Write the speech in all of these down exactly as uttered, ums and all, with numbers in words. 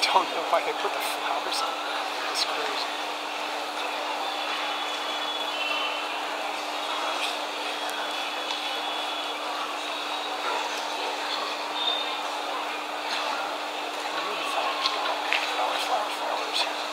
Don't know why they put the flowers on. It's crazy. Flowers, flowers, flowers.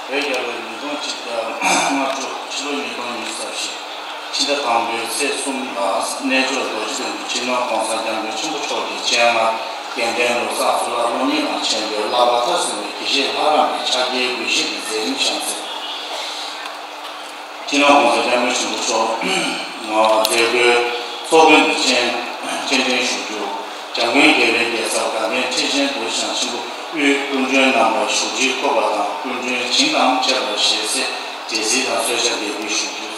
བོད་རྒྱལ་ལོ་ཉིས་སྟོང་ཆིག་བརྒྱ་ལྔ་བཅུ། ཕྱི་ལོ་ཉིས་སྟོང་ཉི་ཤུ་རྩ་བཞི། ཕྱི་ཟླ་དང་པོའི་ཚེས་གསུམ་ལ་གནས་མཆོག་རྡོ་རྗེ་གདན་དུ་སྤྱི་ནོར་༸གོང་ས་༸སྐྱབས་མགོན་ཆེན་པོ་མཆོག་གི་སྤྱན་སྔར་དགེ་ལྡན་ལོ་གསར་གཙུག་ལག་སློབ་གཉེར་དང་མཆོད་འབུལ་བསླབ་པ་མཐར་སོན་པའི་དགེ་བཤེས་ལྷ་རམས་པའི་ཕྱག་འཁྱེར་འབུལ་བཞེས་ཀྱི་མཛད་རིམ་བཞག་མཛད། སྤྱི་ནོར་༸གོང་ས་༸སྐྱབས་མགོན་ཆེན་པོ་མཆོག་མཛད་སྒོའི་ཚོགས་མགོན་དུ་སྤྱན་སྤྱན་འདྲེན་ཞུ་རྒྱུ། འཇམ་མགོན་རྒྱལ་བའི་རྒྱལ་ཚབ་དགའ་ལྡན་ཁྲི་ཆེན་རྡོ་རྗེ་འཆང་ཆེན་པོ་དབུས་སྐུ་མགྲོན་རྣམ་པ་བཞུགས་ཁྲིར་བཀོད་པ་དང་། སྐུ་མགྲོན་བྱིངས་དང་བཅས་པར་ཞལ་གསེར་འབྲས་སིལ་དང་གསོལ་ཇ་འདེགས་འབུལ་ཞུ་རྒྱུ།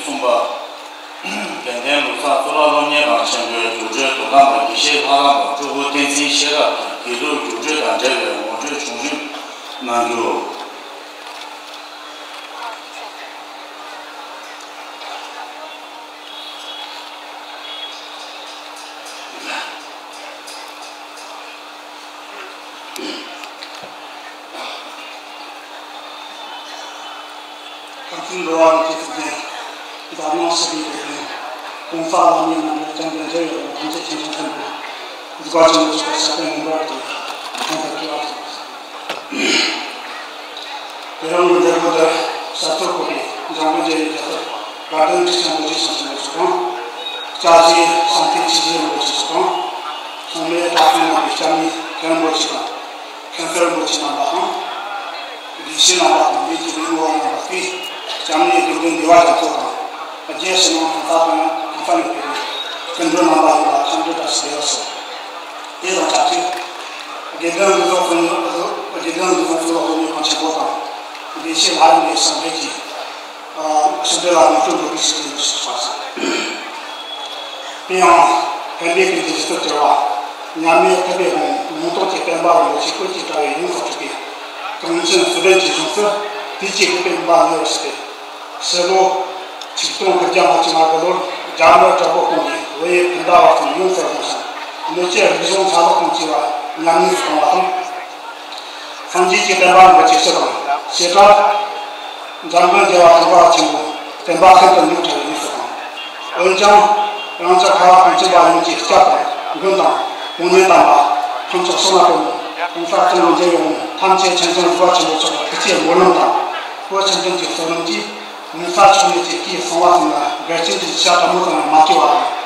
གསུངས་པ། དགེ་ལྡན་ལོ་གསར་གཙུག་ལག་སློབ་གཉེར་ཁང་ཆེན་པོའི་རྒྱུགས་སྤྲོད་དོ་དམ་པ་དགེ་བཤེས་ལྷ་རམས་པ་སྤྲུལ་སྐུ་བསྟན་འཛིན་ཤེས་རབ་ཀྱིས་དགེ་ལུགས་རྒྱུགས་སྤྲོད་དང་འབྲེལ་བའི་ངོ་སྤྲོད་བྱུང་ཞིབ་གནང་རྒྱུ། ཁམས་གསུམ་འགྲོ་བ་མི་སྐྱེ་ཚུལ་ཅན། འཛམ་གླིང་ཞི་བདེའི་དེད་དཔོན། ༸གོང་ས་ལྷ་མིའི་རྣམ་པར་བཅངས་པའི་འབྲེལ་ཡོད་ཐམས་ཅད་མཁྱེན་ཅིང་མཁྱེན་པའི་གཟིགས་པ་ཆེན་པོ་མཆོག་གི་ཞབས་པད་སྙིང་པོར་གྱུར་ཅིང་དགེ་བ་དེ་རིང་གི་མཛད་སྒོ་འདིར་ཞབས་ཏོག་ཕུལ་བའི་འཇམ་མགོན་རྒྱལ་བའི་རྒྱལ་སྲས་དགའ་ལྡན་ཁྲི་ཆེན་རྡོ་རྗེ་འཆང་ཆེན་པོ་མཆོག་དང་། སྐྱབས་རྗེ་བསམ་གཏན་ཆོས་རྗེ་རིན་པོ་ཆེ་མཆོག་དང་། ཚང་མས་གྲྭ་ཚང་རྣམ་པའི་སྐྱབས་གནས་མཁན་རིན་པོ་ཆེ་དང་། མཁན་སྤྲུལ་རིན་པོ་ཆེ་རྣམ་པ་དང་། དགེ་བཤེས་རྣམ་པ་དང་ལས་ཀྱི་ལས་སློབ་རྣམ་པ་དེས་སྐྱབས་གནས་དགེ་འདུན་བདེ་བ་རྒྱ་མཚོ་དང་། རྒྱལ་ཕྱི་ནང་གང་ས་དང་གང་ས་ནས་ཕེབས་པའི་སྐུ་མགྲོན་རྣམ་པ་ཡོངས་ལ་འཚམས་འདྲི་བཀྲ་ཤིས་བདེ་ལེགས་ཞུ། དེ་དང་ཆབས་ཅིག་དགེ་ལྡན་ལུགས་བཟང་གསུམ། དགེ་ལྡན་ལུགས་བཟང་གཙུག་ལག་སློབ་གཉེར་ཁང་ཆེན་པོ་དང་། དགེ་བཤེས་ལྷ་རམས་པའི་ཞབས་འདེགས་ཀྱིས། ཞིང་འབྲེལ་ལ་ངོ་སྤྲོད་འགྲོ་དུས་ཞིག་ཡིན་ཞུ་བ་ཞིག་དེ་ཡང་ཕན་བདེ་ཀུན་གྱི་རྗེ་བཙུན་བྲལ་བ། མཉམ་མེད་ཐུབ་པའི་དབང་ལུང་རྟོགས་ཀྱི་བསྟན་པ་རིན་པོ་ཆེ་ཀུན་གྱི་དྲ་བའི་ཡོངས་སུ་གྲུབ་པའི་གངས་ཅན་སྲིད་མཐའི་གཞུང་སྲིད་དུས་ཀྱི་དགེ་འཕེལ་མ་ཉེ་བར་ཞུགས་ཏེ། ཕྱི་ལོ་ཆིག་སྟོང་དགུ་བརྒྱ་ལྔ་བཅུ་ང་དགུ་ལོར་རྒྱ་མི་དྲག་པོ་གོང་གིས་བོད་ཡུལ་བྷན་དྷ་བ་གསུམ་ཡོངས་སུ་བཟུང་ཞིང་། མི་སྤྱི་རིག་གཞུང་ཆ་ལག་དང་བཅས་པ་ཉམས་ཉེས་སུ་བཏང་བ་དང་། སངས་རྒྱས་ཀྱི་བསྟན་པ་རིན་པོ་ཆེ་སྤྱི་དང་བྱེ་བྲག་འཇམ་མགོན་རྒྱལ་བ་དང་བ་ཆེན་པོ་བསྟན་པ་ཤིན་ཏུ་ཉམས་དྲགས་པའི་དུས་སུ་དང་། འོན་ཀྱང་རང་ཅག་ཁ་བ་གངས་ཅན་པ་ཡོངས་ཀྱི་སྐྱབས་དང་མགོན་དང་དཔུང་གཉེན་དམ་པ་ཐམས་ཅད་ཕྱོགས་ན་གཏོང་མི་༸གོང་ས་༸སྐྱབས་མགོན་རྒྱལ་བའི་དབང་ཐམས་ཅད་མཁྱེན་ཅིང་གཟིགས་པ་ཆེན་པོ་མཆོག་གི་ཐུགས་བསྐྱེད་སྨོན་ལམ་དང་། བོད་ཆོས་ལྡན་གྱི་བསོད་ནམས་ཀྱིས་༸གོང་ས་མཆོག་ཉིད་ཀྱི་སྐུའི་གསང་བ་གསུམ་ལ་འགལ་རྐྱེན་གྱི་ཤ་དྲག་མོ་ཙམ་ཡང་མ་སྐྱེ་བ་དང་།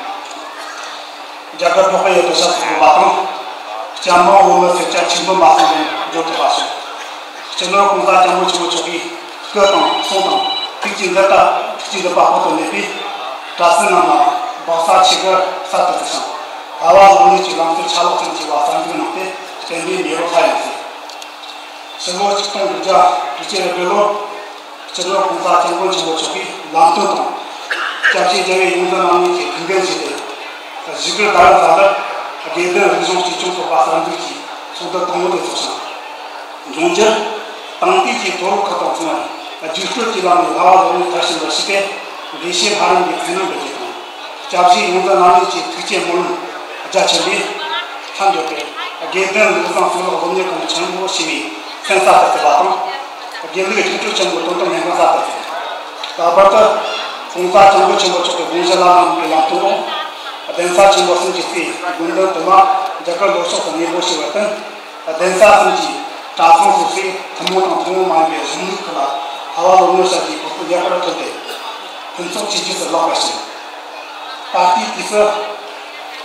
རྒྱ་གར་འཕགས་པའི་ཡུལ་དུ་ཞབས་སུ་བཀུར་བ་དང་། སྐྱབས་མགོན་འོ་མི་སེར་སྐྱ་ཆིག་འབུམ་མ་ཚང་བར་འགྱུར་ཐུབ་པ་སོགས། སྤྱི་ནོར་༸གོང་ས་༸སྐྱབས་མགོན་ཆེན་པོ་མཆོག་གིས་སྐུ་དང་གསུང་དང་ཐུགས་ཀྱི་མཛད་པ་ཐུགས་ཀྱི་མཛད་པ་ཕུལ་དུ་མེད་པས། གྲྭ་བཙུན་རྣམས་ལ་སྦག་ས་ཆེ་བར་གསར་དུ་བཙུགས་ཤིང་། ལྷ་བ་ལོ་ལྔའི་ཆེད་ལམ་སྲོལ་ཆ་ལག་ཅན་གྱི་བ་གསར་འཛུགས་གནང་སྟེ་བསྟན་པའི་མེ་རོ་སླར་ཡང་གསོས། ཕྱི་ལོ་ཆིག་སྟོང་དགུ་བརྒྱ་དྲུག་ཅུ་རེ་དགུ་ལོར། སྤྱི་ནོར་༸གོང་ས་༸སྐྱབས་མགོན་ཆེན་པོ་མཆོག་གིས་ལམ་སྟོན་དང་། སྐྱབས་རྗེ་རྒྱལ་བའི་ཡོངས་འཛིན་རྣམ་གཉིས་ཀྱིས་ཐུགས་འགན་བཞེས་ཏེ། གཞིས་ཀ་རྡ་རམ་ས་ལར་དགེ་ལྡན་རིག་གཞུང་གཅེས་སྐྱོང་ཚོགས་པ་གསར་འཛུགས་ཀྱིས་ཚོགས་འདུ་དང་པོ་དེ་ཚོགས་ཤིང་། འབྱུང་འགྱུར་དང་ཏི་གི་དོ་རུ་ཁག་དང་མཚུངས་པར་རྒྱུགས་སྤྲོད་ཀྱི་ལམ་ནས་ལྷ་བ་ལོ་ལྔའི་དར་ཞིང་ར་ཞིག་སྟེ། དགེ་བཤེས་ལྷ་རམས་པའི་མཚན་སྙན་འབུལ་རྒྱུ་དང་། སྐྱབས་རྗེ་ཡོངས་འཛིན་རྣམ་གཉིས་ཀྱི་ཐུགས་བསྐྱེད་སྨོན་ལམ་རྒྱ་ཆེན་པོས་མཚམས་འཇོག་པའི་དགེ་ལྡན་ལུགས་བཟང་གཙུག་ལག་སློབ་གཉེར་ཁང་ཆེན་པོ་ཞེས་པའི་མཚན་གསར་དུ་བཏགས་པ་དང་། དགེ་ལུགས་རྒྱུགས་སྤྲོད་ཆེན་པོ་དོན་དམ་སྨན་ཁང་གསར་དུ་བཙུགས། ལྷག་པར་དུ་༸གོང་ས་༸སྐྱབས་མགོན་ཆེན་པོ་མཆོག་གི་དགོངས་བཞེད་བླ་ན་མེད་པའི་ལམ་སྟོན་འོག་གདན་ས་ཆེན་པོ་གསུམ་གྱི་སྲས་དགེ་འདུན་དུ་མ་རྒྱ་གར་ལྷོ་ཕྱོགས་སུ་གནས་སྦྱོར་བྱས་པར་བརྟེན། གདན་ས་གསུམ་གྱི་གྲྭ་ཚང་སོ་སོའི་ཐུན་མོང་དང་ཐུན་མོང་མ་ཡིན་པའི་གཞུང་ལུགས་ཁག་ལ་ལྷ་བ་ལོ་ལྔའི་ཞབས་ཀྱི་གོ་སྐབས་ལེགས་པར་ཐོབ་སྟེ། ཕུན་ཚོགས་ཆོས་བརྒྱད་སུ་ལེགས་པར་ཕྱིན། ད་ལྟའི་དུས་སུ་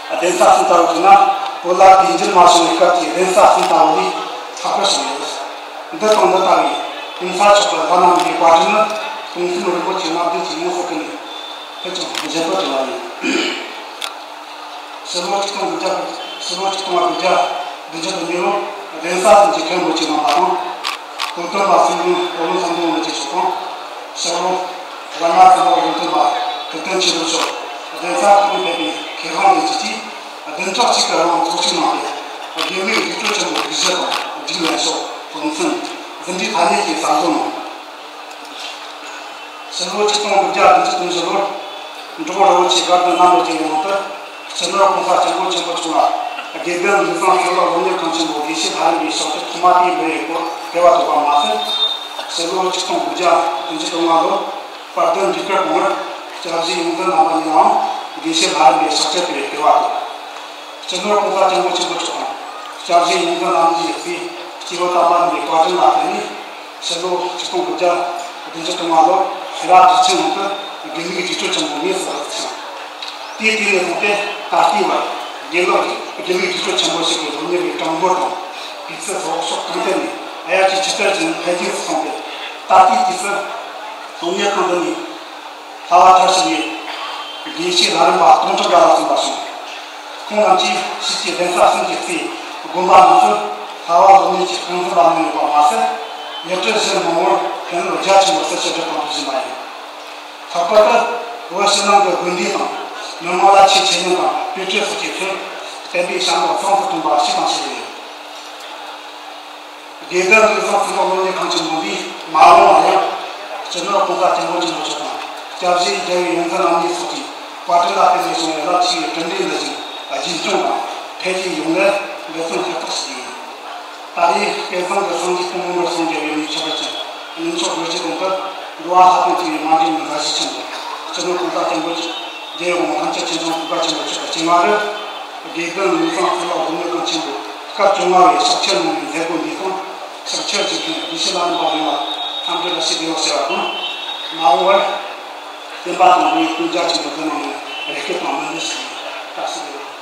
གདན་ས་གསུམ་ལྟ་བུ་མཚོན་ན། བོད་ལ་དུས་འགྱུར་མ་བྱུང་བའི་སྐབས་ཀྱི་གདན་ས་གསུམ་ལྟ་བུ་ལས་ལྷག་པར་བྱུང་ཡོད། འདི་དང་འདི་ལྟ་བུའི་གོང་ས་མཆོག་གི་བླ་ན་མེད་པའི་བཀའ་དྲིན་ནི། གོང་གསུམ་རིན་པོ་ཆེ་ལྔ་བདོ་གིས་ཡོངས་སུ་བཀུར་ནས་ཕུལ་ཀྱང་བཞེད་དོ་དྲི་བ་ཡིན། ཕྱི་ལོ་ཆིག་སྟོང་དགུ་བརྒྱ། ཕྱི་ལོ་ཆིག་སྟོང་དགུ་བརྒྱ་བདུན་ཅུ་དོན་གཉིས་ལོར་གདན་ས་གསུམ་གྱི་མཁན་པོ་ཆེ་གནང་བ་དང་། སྐུ་སྟོན་པ་སེང་བློན་བློ་བཟང་སེང་བློན་རིན་པོ་ཆེ་མཆོག་དང་། ཕྱི་ལོ་ལ་ང་ཚང་བ་དགེ་འདུན་པ་ཐུབ་བསྟན་ཆོས་སྒྲོན་མཆོག་གདན་ས་ཁག་ནས་ཕེབས་པའི་མཁས་དབང་ལས་བྱེད་ཀྱིས་བདུན་ཕྲག་གཅིག་གི་རིང་ཚོགས་ཞུགས་གནང་སྟེ། དགེ་ལུགས་རྒྱུགས་སྤྲོད་ཆེན་པོའི་སྒྲིག་གཞི་དང་སྒྲིག་ལམ་སོགས་དོན་ཚན་འཛིན་གྲྭའི་ཐ་སྙད་ཀྱི་ཟབ་འདོན་གནང་། ཕྱི་ལོ་ཆིག་སྟོང་དགུ་བརྒྱ་བདུན་ཅུ་དོན་བཞི་ལོར། འབྲོག་རི་བོ་ཆེ་དགའ་ལྡན་རྣམ་རོལ་གྱི་ངང་དུ། སྤྱི་ནོར་༸གོང་ས་༸སྐྱབས་མགོན་ཆེན་པོ་མཆོག་ལ་དགེ་ལྡན་ལུགས་བཟང་གཙུག་ལག་སློབ་གཉེར་ཁང་ཆེན་པོའི་དགེ་བཤེས་ལྷ་རམས་པའི་ཕྱག་ཕྱིར་ཐོག་མ་དེ་འབུལ་བའི་སྐོར་འགལ་བ་ཐོབ་པ་མ་ཟད། ཕྱི་ལོ་ཆིག་སྟོང་དགུ་བརྒྱ་བདུན་ཅུ་དོན་ལྔ་ལོར་དཔལ་ལྡན་འབྲུག་དཀར་གོང་མར་སྐྱབས་རྗེ་ཡོངས་འཛིན་རྣམ་པ་གཉིས་ལའང་དགེ་བཤེས་ལྷ་རམས་པའི་ཕྱག་ཕྱིར་ཕུལ་བའི་འགལ་བ་ཐོབ། སྤྱི་ནོར་༸གོང་ས་༸སྐྱབས་མགོན་ཆེན་པོ་མཆོག་དང་སྐྱབས་རྗེ་ཡོངས་འཛིན་རྣམ་གཉིས་ཀྱི་སྲས་སྐྱེས་བུ་དམ་པ་རྣམ་པའི་བཀའ་དྲིན་ལ་བརྟེན་ནས། ཕྱི་ལོ་ཆིག་སྟོང་དགུ་བརྒྱ་བདུན་ཅུ་དོན་ལྔ་ལོར་ཤེས་རབ་འབྲུག་ཆེན་ངོས་སུ་དགེ་ལུགས་རྒྱུགས་སྤྲོད་ཆེན་པོ་དངོས་སུ་བཙུགས་ཤིང་། དེའི་དུས་ནས་བཟུང་སྟེ་ད་ལྟའི་བར་དགེ་ལུགས་དགེ་ལུགས་རྒྱུགས་སྤྲོད་ཆེན་པོ་ཞིག་གི་སློབ་གཉེར་བའི་གྲངས་འབོར་དང་། སྤུས་ཚད་སོགས་ཕྱོགས་གང་ཐད་ནས་དབྱར་ཆོས་ཇི་ལྟར་བྱུང་འཕེལ་རྒྱས་སུ་སོང་སྟེ། ད་ལྟའི་དུས་སུ་སློབ་གཉེར་ཁང་འདི་ནས། ལྷ་བ་མཐར་ཕྱིན་པའི་དགེ་བཤེས་ལྷ་རམས་པ་སྟོང་ཕྲག་འགའ་ལ་སོན་པ་བྱུང་། ཁོང་རྣམས་ཀྱིས་ཕྱིས་ཀྱི་གདན་ས་གསུམ་གྱི་སྲས་དགོན་པ་རྣམས་སུ་ལྷ་བ་སློབ་གཉེར་གྱི་རྐང་འཛིན་པ་གནང་ཡོད་པ་མ་ཟད། ཡུལ་གྲུ་གཞན་མང་བོར་ཕན་ཡོན་རྒྱ་ཆེན་པོ་སྩལ་ཕྱིར་བསྒྲགས་དང་དུ་བཞིན་པ་ཡིན། ལྷག་པར་དུ། བོད་ཕྱི་ནང་གི་དགོན་སྡེ་དང་མི་མང་ལ་ཆེས་ཆེ་མིན་དང་སྤོས་སྤྲོད་སོགས་ཀྱི་ཁྲོད་བསྟན་པའི་བྱ་འགུལ་གོང་དུ་ཐོན་པ་ཞིག་དང་ཞིག་ཡིན། དགེ་ལྡན་ལུགས་བཟང་ཚུལ་ལྡན་སློབ་གཉེར་ཁང་ཆེན་མོ་འདིས་མ་འོངས་པར་ཡང་སྤྱི་ནོར་༸གོང་ས་༸སྐྱབས་མགོན་ཆེན་པོ་མཆོག་དང་སྐྱབས་རྗེ་རྒྱལ་བའི་ཡོངས་འཛིན་རྣམ་གཉིས་སོགས་ཀྱི་བཀའ་དྲིན་ལ་བརྟེན་ནས་བྱུང་བའི་རླབས་ཆེ་བའི་གྲུབ་འབྲས་འདི་བཞིན་རྒྱུན་འཁྱོངས་དང་འཕེལ་རྒྱས་ཡོང་བར་འབད་བརྩོན་ཧུར་ཐག་ཞུ་རྒྱུ་ཡིན། ད་རེས་སྐལ་བཟང་གི་སངས་རྒྱས་སྐུ་མངོན་པར་སངས་རྒྱས་པའི་གནས་ཆེན་པོ་ཅན་གནས་མཆོག་རྡོ་རྗེ་གདན་དུ་འགྲོ་བ་ལྷག་པར་དུ་མ་འདྲེས་པའི་མཛའ་བཤེས་ཆེན་པོ་སྤྱི་ནོར་༸གོང་ས་༸སྐྱབས་མགོན་རྒྱལ་ཡོངས་མི་དམངས་ཐམས་ཅད་སྤྱི་མཚུངས་སྐུ་ཁམས་ཆེན་པོ་མཆོག་གི་སྤྱན་སྔ་རུ། དགེ་ལྡན་ལུགས་བཟང་ཚུལ་ལྡན་སློབ་གཉེར་ཁང་ཆེན་པོའི་སྐབས་བཅོ་ལྔ་བའི་ཕྱག་འཁྱེར་གནང་བའི་མཛད་སྒོ་འདིའི་སྟེང་ཕྱག་འཁྱེར་གྱི་མཁན་དགེ་བཤེས་རྣམ་པ་ཡོངས་ལ་འཚམས་འདྲི་རེ་ཞུ་དགོས་ཟེར་བ་དང་། མ་འོངས་པར་བསྟན་པ་དང་ལུས་དོན་རྒྱ་ཆེན་པོ་འདི་གནང་བའི་རེ་སྐུལ་དང་སྨོན་འདུན་ཞུ་བའི་བཀྲ་ཤིས་བདེ་ལེགས།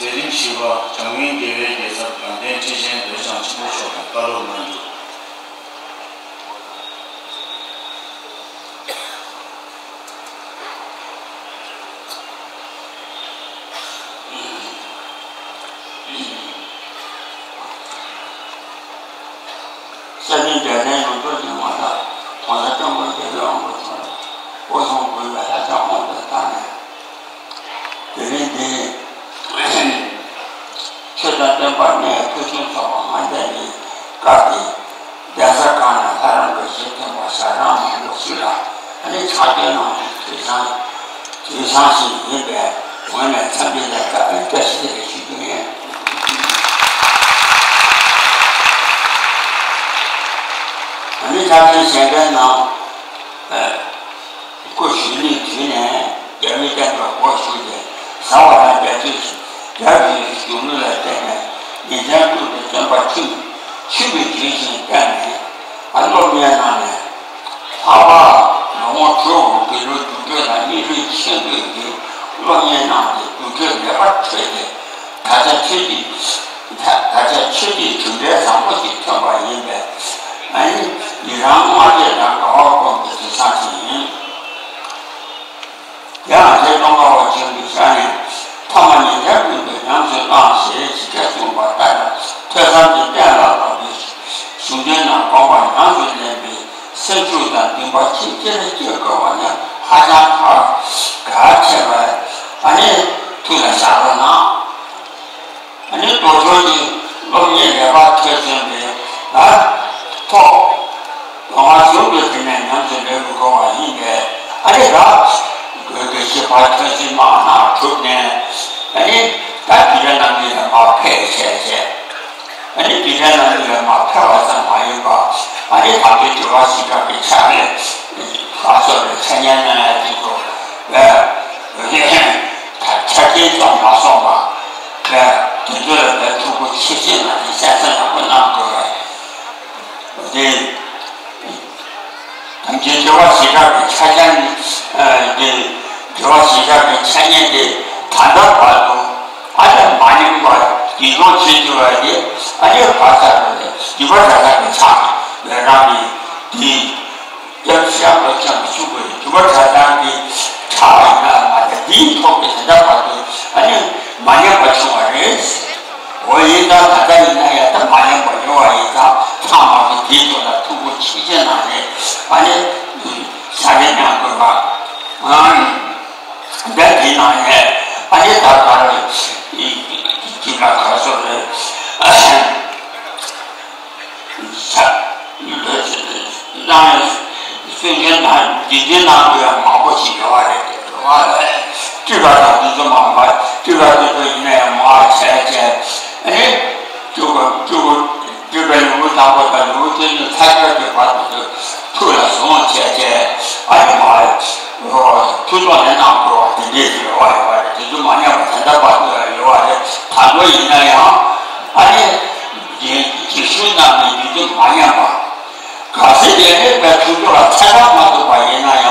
མཛད་རིམ་བཞི་པ། འཇམ་མགོན་རྒྱལ་བའི་རྒྱལ་ཚབ་དགའ་ལྡན་ཁྲི་ཆེན་ལོ་ལེགས་བཟང་ཆེན་པོ་མཆོག་ལ་བཀའ་སློབ་གནང་རྒྱུ། ས་སྟེང་རྒྱལ་བསྟན་ཡོངས་རྫོགས་ཀྱི་ངོ་མཚར། ༸གོང་ས་༸སྐྱབས་མགོན་རྒྱལ་བའི་དབང་པོ་མཆོག་ལ་སྐུ་གསུང་ཐུགས་ལ་ལྷ་ལྕམ་དབང་པོས་བཏང་ནས། དེ་རིང་འདིར་ཆོས་དང་བསྟན་པ་གནས་ཐུགས་སུན་ཚོགས་པ་ལྔ་བརྒྱ་ཡི་སྐབས་ཀྱི་གདན་ས་ཁག་ནས་ལྷ་རམས་པའི་ཞལ་ཐུན་པ་ཞལ་གྲངས་མང་པོ་ཞིག་ལ་ཨ་ནི་ཕྱག་སྦྱོར་གནང་བའི་དུས་བཟང་དུས་བཟང་ཞིག་ཡིན་པས་ངོས་ནས་འཚམས་འདྲི་དང་བཀྲ་ཤིས་བདེ་ལེགས་ཞུ་རྒྱུ་ཡིན། ཨ་ནི་ཕྱག་འཁྱེར་བཞེས་མཁན་རྣམས། སྐུ་གཞོན་ནུའི་དུས་ནས་རྒྱ་མི་བསྟན་པའི་སྒོ་ཕྱུག་སྟེ་བཟའ་བ་དང་རྒྱ་ཆེའི་རྒྱ་ཆེའི་གཞོན་ནུ་ལ་བརྟེན་ནས་ཉིན་མཚན་ཀུན་ཏུ་སྟོན་པ་ཁྲིམས་ཆུ་བོའི་རྒྱུན་བཞིན་བསྟེན་ནས་ཨ་སློབ་གཉེར་གནང་ནས་ལྷག་པར་ལོ་ངོ་དྲུག་དགེ་ལུགས་རྒྱུགས་སྤྲོད་དང་སྙིང་རུས་ཆེན་པོས་ཀྱི་སློབ་གཉེར་གནང་སྟེ་རྒྱུགས་སྤྲོད་ལེགས་པར་འཕྲོད་དེ། ད་ཆ་ཆོས་ཀྱི། ད་ཆ་ཆོས་ཀྱི་གྲུབ་འབྲས་བཟང་པོ་ཞིག་ཐོན་པ་ཡིན་པས། ཨ་ནི་ཡི་རང་སྔར་བྱས་དང་འགལ་བ་སྤོང་གི་དུས་བཟང་ཞིག་ཡིན། དེའང་རྗེ་ཙོང་ཁ་པ་ཆེན་པོའི་ཞལ་ནས་ཐ་མ་ཉིན་མཚན་ཀུན་ཏུ་ཉམས་སུ་བླང་ཞེས་ཇི་སྐད་གསུངས་པ་ལྟར་ཐོས་བསམ་གྱི་གཏན་ལ་དབབ་པའི་གཞུང་དོན་རྣམས་དགོངས་པ་ཉམས་སུ་ལེན་པའི་སེམས་ཤུགས་དང་འདུན་པ་ཆེ་ཆེར་སྐྱེད་དགོས་པ་ནི་ཧ་ཅང་གལ་གལ་ཆེ་བས། ཨ་ནི་ཐུགས་ལ་བཞག་རོགས་གནང་། ཨ་ནི་རྡོ་སྦྱོར་གྱི་སློབ་གཉེར་ལེགས་པར་ཐོས་ཟིན་པའི་ཐོག་ལོ་ལྔ་གཞུང་དུ་དེ་ནས་ཉམས་སུ་ལེན་དགོས་པ་ཡིན་པས། ཨ་ནི་ད་དགེ་བཤེས་པ་ཐོན་སྲིད་མ་གནང་གྲུབ་ནས། ཨ་ནི་ད་དགེ་ལྡན་རྣམ་གཉིས་ལ་མར་ཕེབས་བྱས་བྱས། ཨ་ནི་དགེ་ལྡན་རྣམ་གཉིས་ལ་མར་ཕེབས་པ་ཙམ་མ་ཡིན་པར། ཨ་ནི་དམ་ཆོས་དྲི་བ་ཞིབ་ཕྲ་གི་ཕྱག་ལས་ཁག་སོགས་ལ་འཆད་ཉན་གནང་ཡ་དེ་ཚོ་ལ། ཆ་རྐྱེན་ཙམ་མ་སོང་བར། དེ་ཚོ་ལ་ཐུགས་ཁུར་ཆེ་ཆེ་གནང་སྟེ་གསན་གཟིགས་ཡག་པོ་གནང་དགོས་པ་དེ། དམ་ཆོས་དྲི་བ་ཞིབ་ཕྲ་གི་ཆ་རྐྱེན་དེ། དྲི་བ་ཞིབ་ཕྲ་གི་འཆད་ཉན་དེ་ད་ལྟ་བར་དུ་ཨ་ནི་མ་ཉམས་པར་རྒྱུན་འཁྱོངས་བྱེད་ཐུབ་པ་དེ་ཨ་ནི་བར་ཆད་རེད། རྒྱུད་པ་གྲྭ་ཚང་གི་ཕྱག་ལས་རང་གི་དེ། སྐྱབས་རྗེ་ཤར་ཕྱོགས་ཀྱི་ཆུ་བོའི་རྒྱུད་པ་གྲྭ་ཚང་གི་ཕྱག་ཡིན་ན་མ་གཏོགས་འདིའི་ཐོག་གི་དེ་འདྲ་བར་དུ་ཨ་ནི་མ་ཉམས་པ་བྱུང་བ་རེད། འོ་ཡིན་ཙང་ད་ལྟ་ཡིན་ན་ཡང་ད་མ་ཉམས་པ་ཡོད་པ་ཡིན་ཙང་ཚང་མ་གི་དེའི་ཐོག་ལ་ཐུགས་ཁུར་ཆེ་ཆེ་གནང་རེད། ཨ་ནི་ཕྱག་ལས་གནང་དགོས་པ། ཨ་ནི་ད་དེ་ནང་ནས་ཨ་ནི་ད་ག་རེ་ཅི་ལ་ག་སོ་རེད། ལོས་གནང་སེམས་ཅན་དང་འདི་འདྲའི་ནང་དུ་ཡང་མང་པོ་ཞིག་ཡོད་པ་རེད། ཡོད་པ་རེད། སྤྲུལ་པ་དང་འདི་ཚོ་མང་པ་སྤྲུལ་པ་འདི་ཚོ་ཡིན་ན་ཡང་མང་བ་བྱས་བྱས། ཨ་ནི་སྤྲུལ་པ་སྤྲུལ་པ་སྤྲུལ་པའི་ལུང་བསྟན་པ་དང་ལུང་བསྟན་ནས་ཐག་ཆོད་པའི་བར་དུ་ཐུགས་ལ་བཟུང་བྱས་བྱས། ཨ་ནི་མ་ཐུགས་ཐོག་ནས་གནང་དགོས་པ་དེ་འདྲས་ཡོད་པ་ཡོད་པ་རེད། དེ་ཚོ་མ་ཉམས་པ་དེ་འདྲ་བར་དུ་ཡང་ཡོད་པ་རེད། ད་ལོ་ཡིན་ན་ཡང་ཨ་ནི། རྗེས་རྗེས་ཤུལ་རྣམས་ནས་རྒྱུད་སྡེ་མ་ཉམས་པ། གལ་སྲིད་ལས་རིགས་པའི་ཐུགས་སྦྱོར་ལ་ཐད་ཀར་མ་ཐུག་པ་ཡིན་ན་ཡང་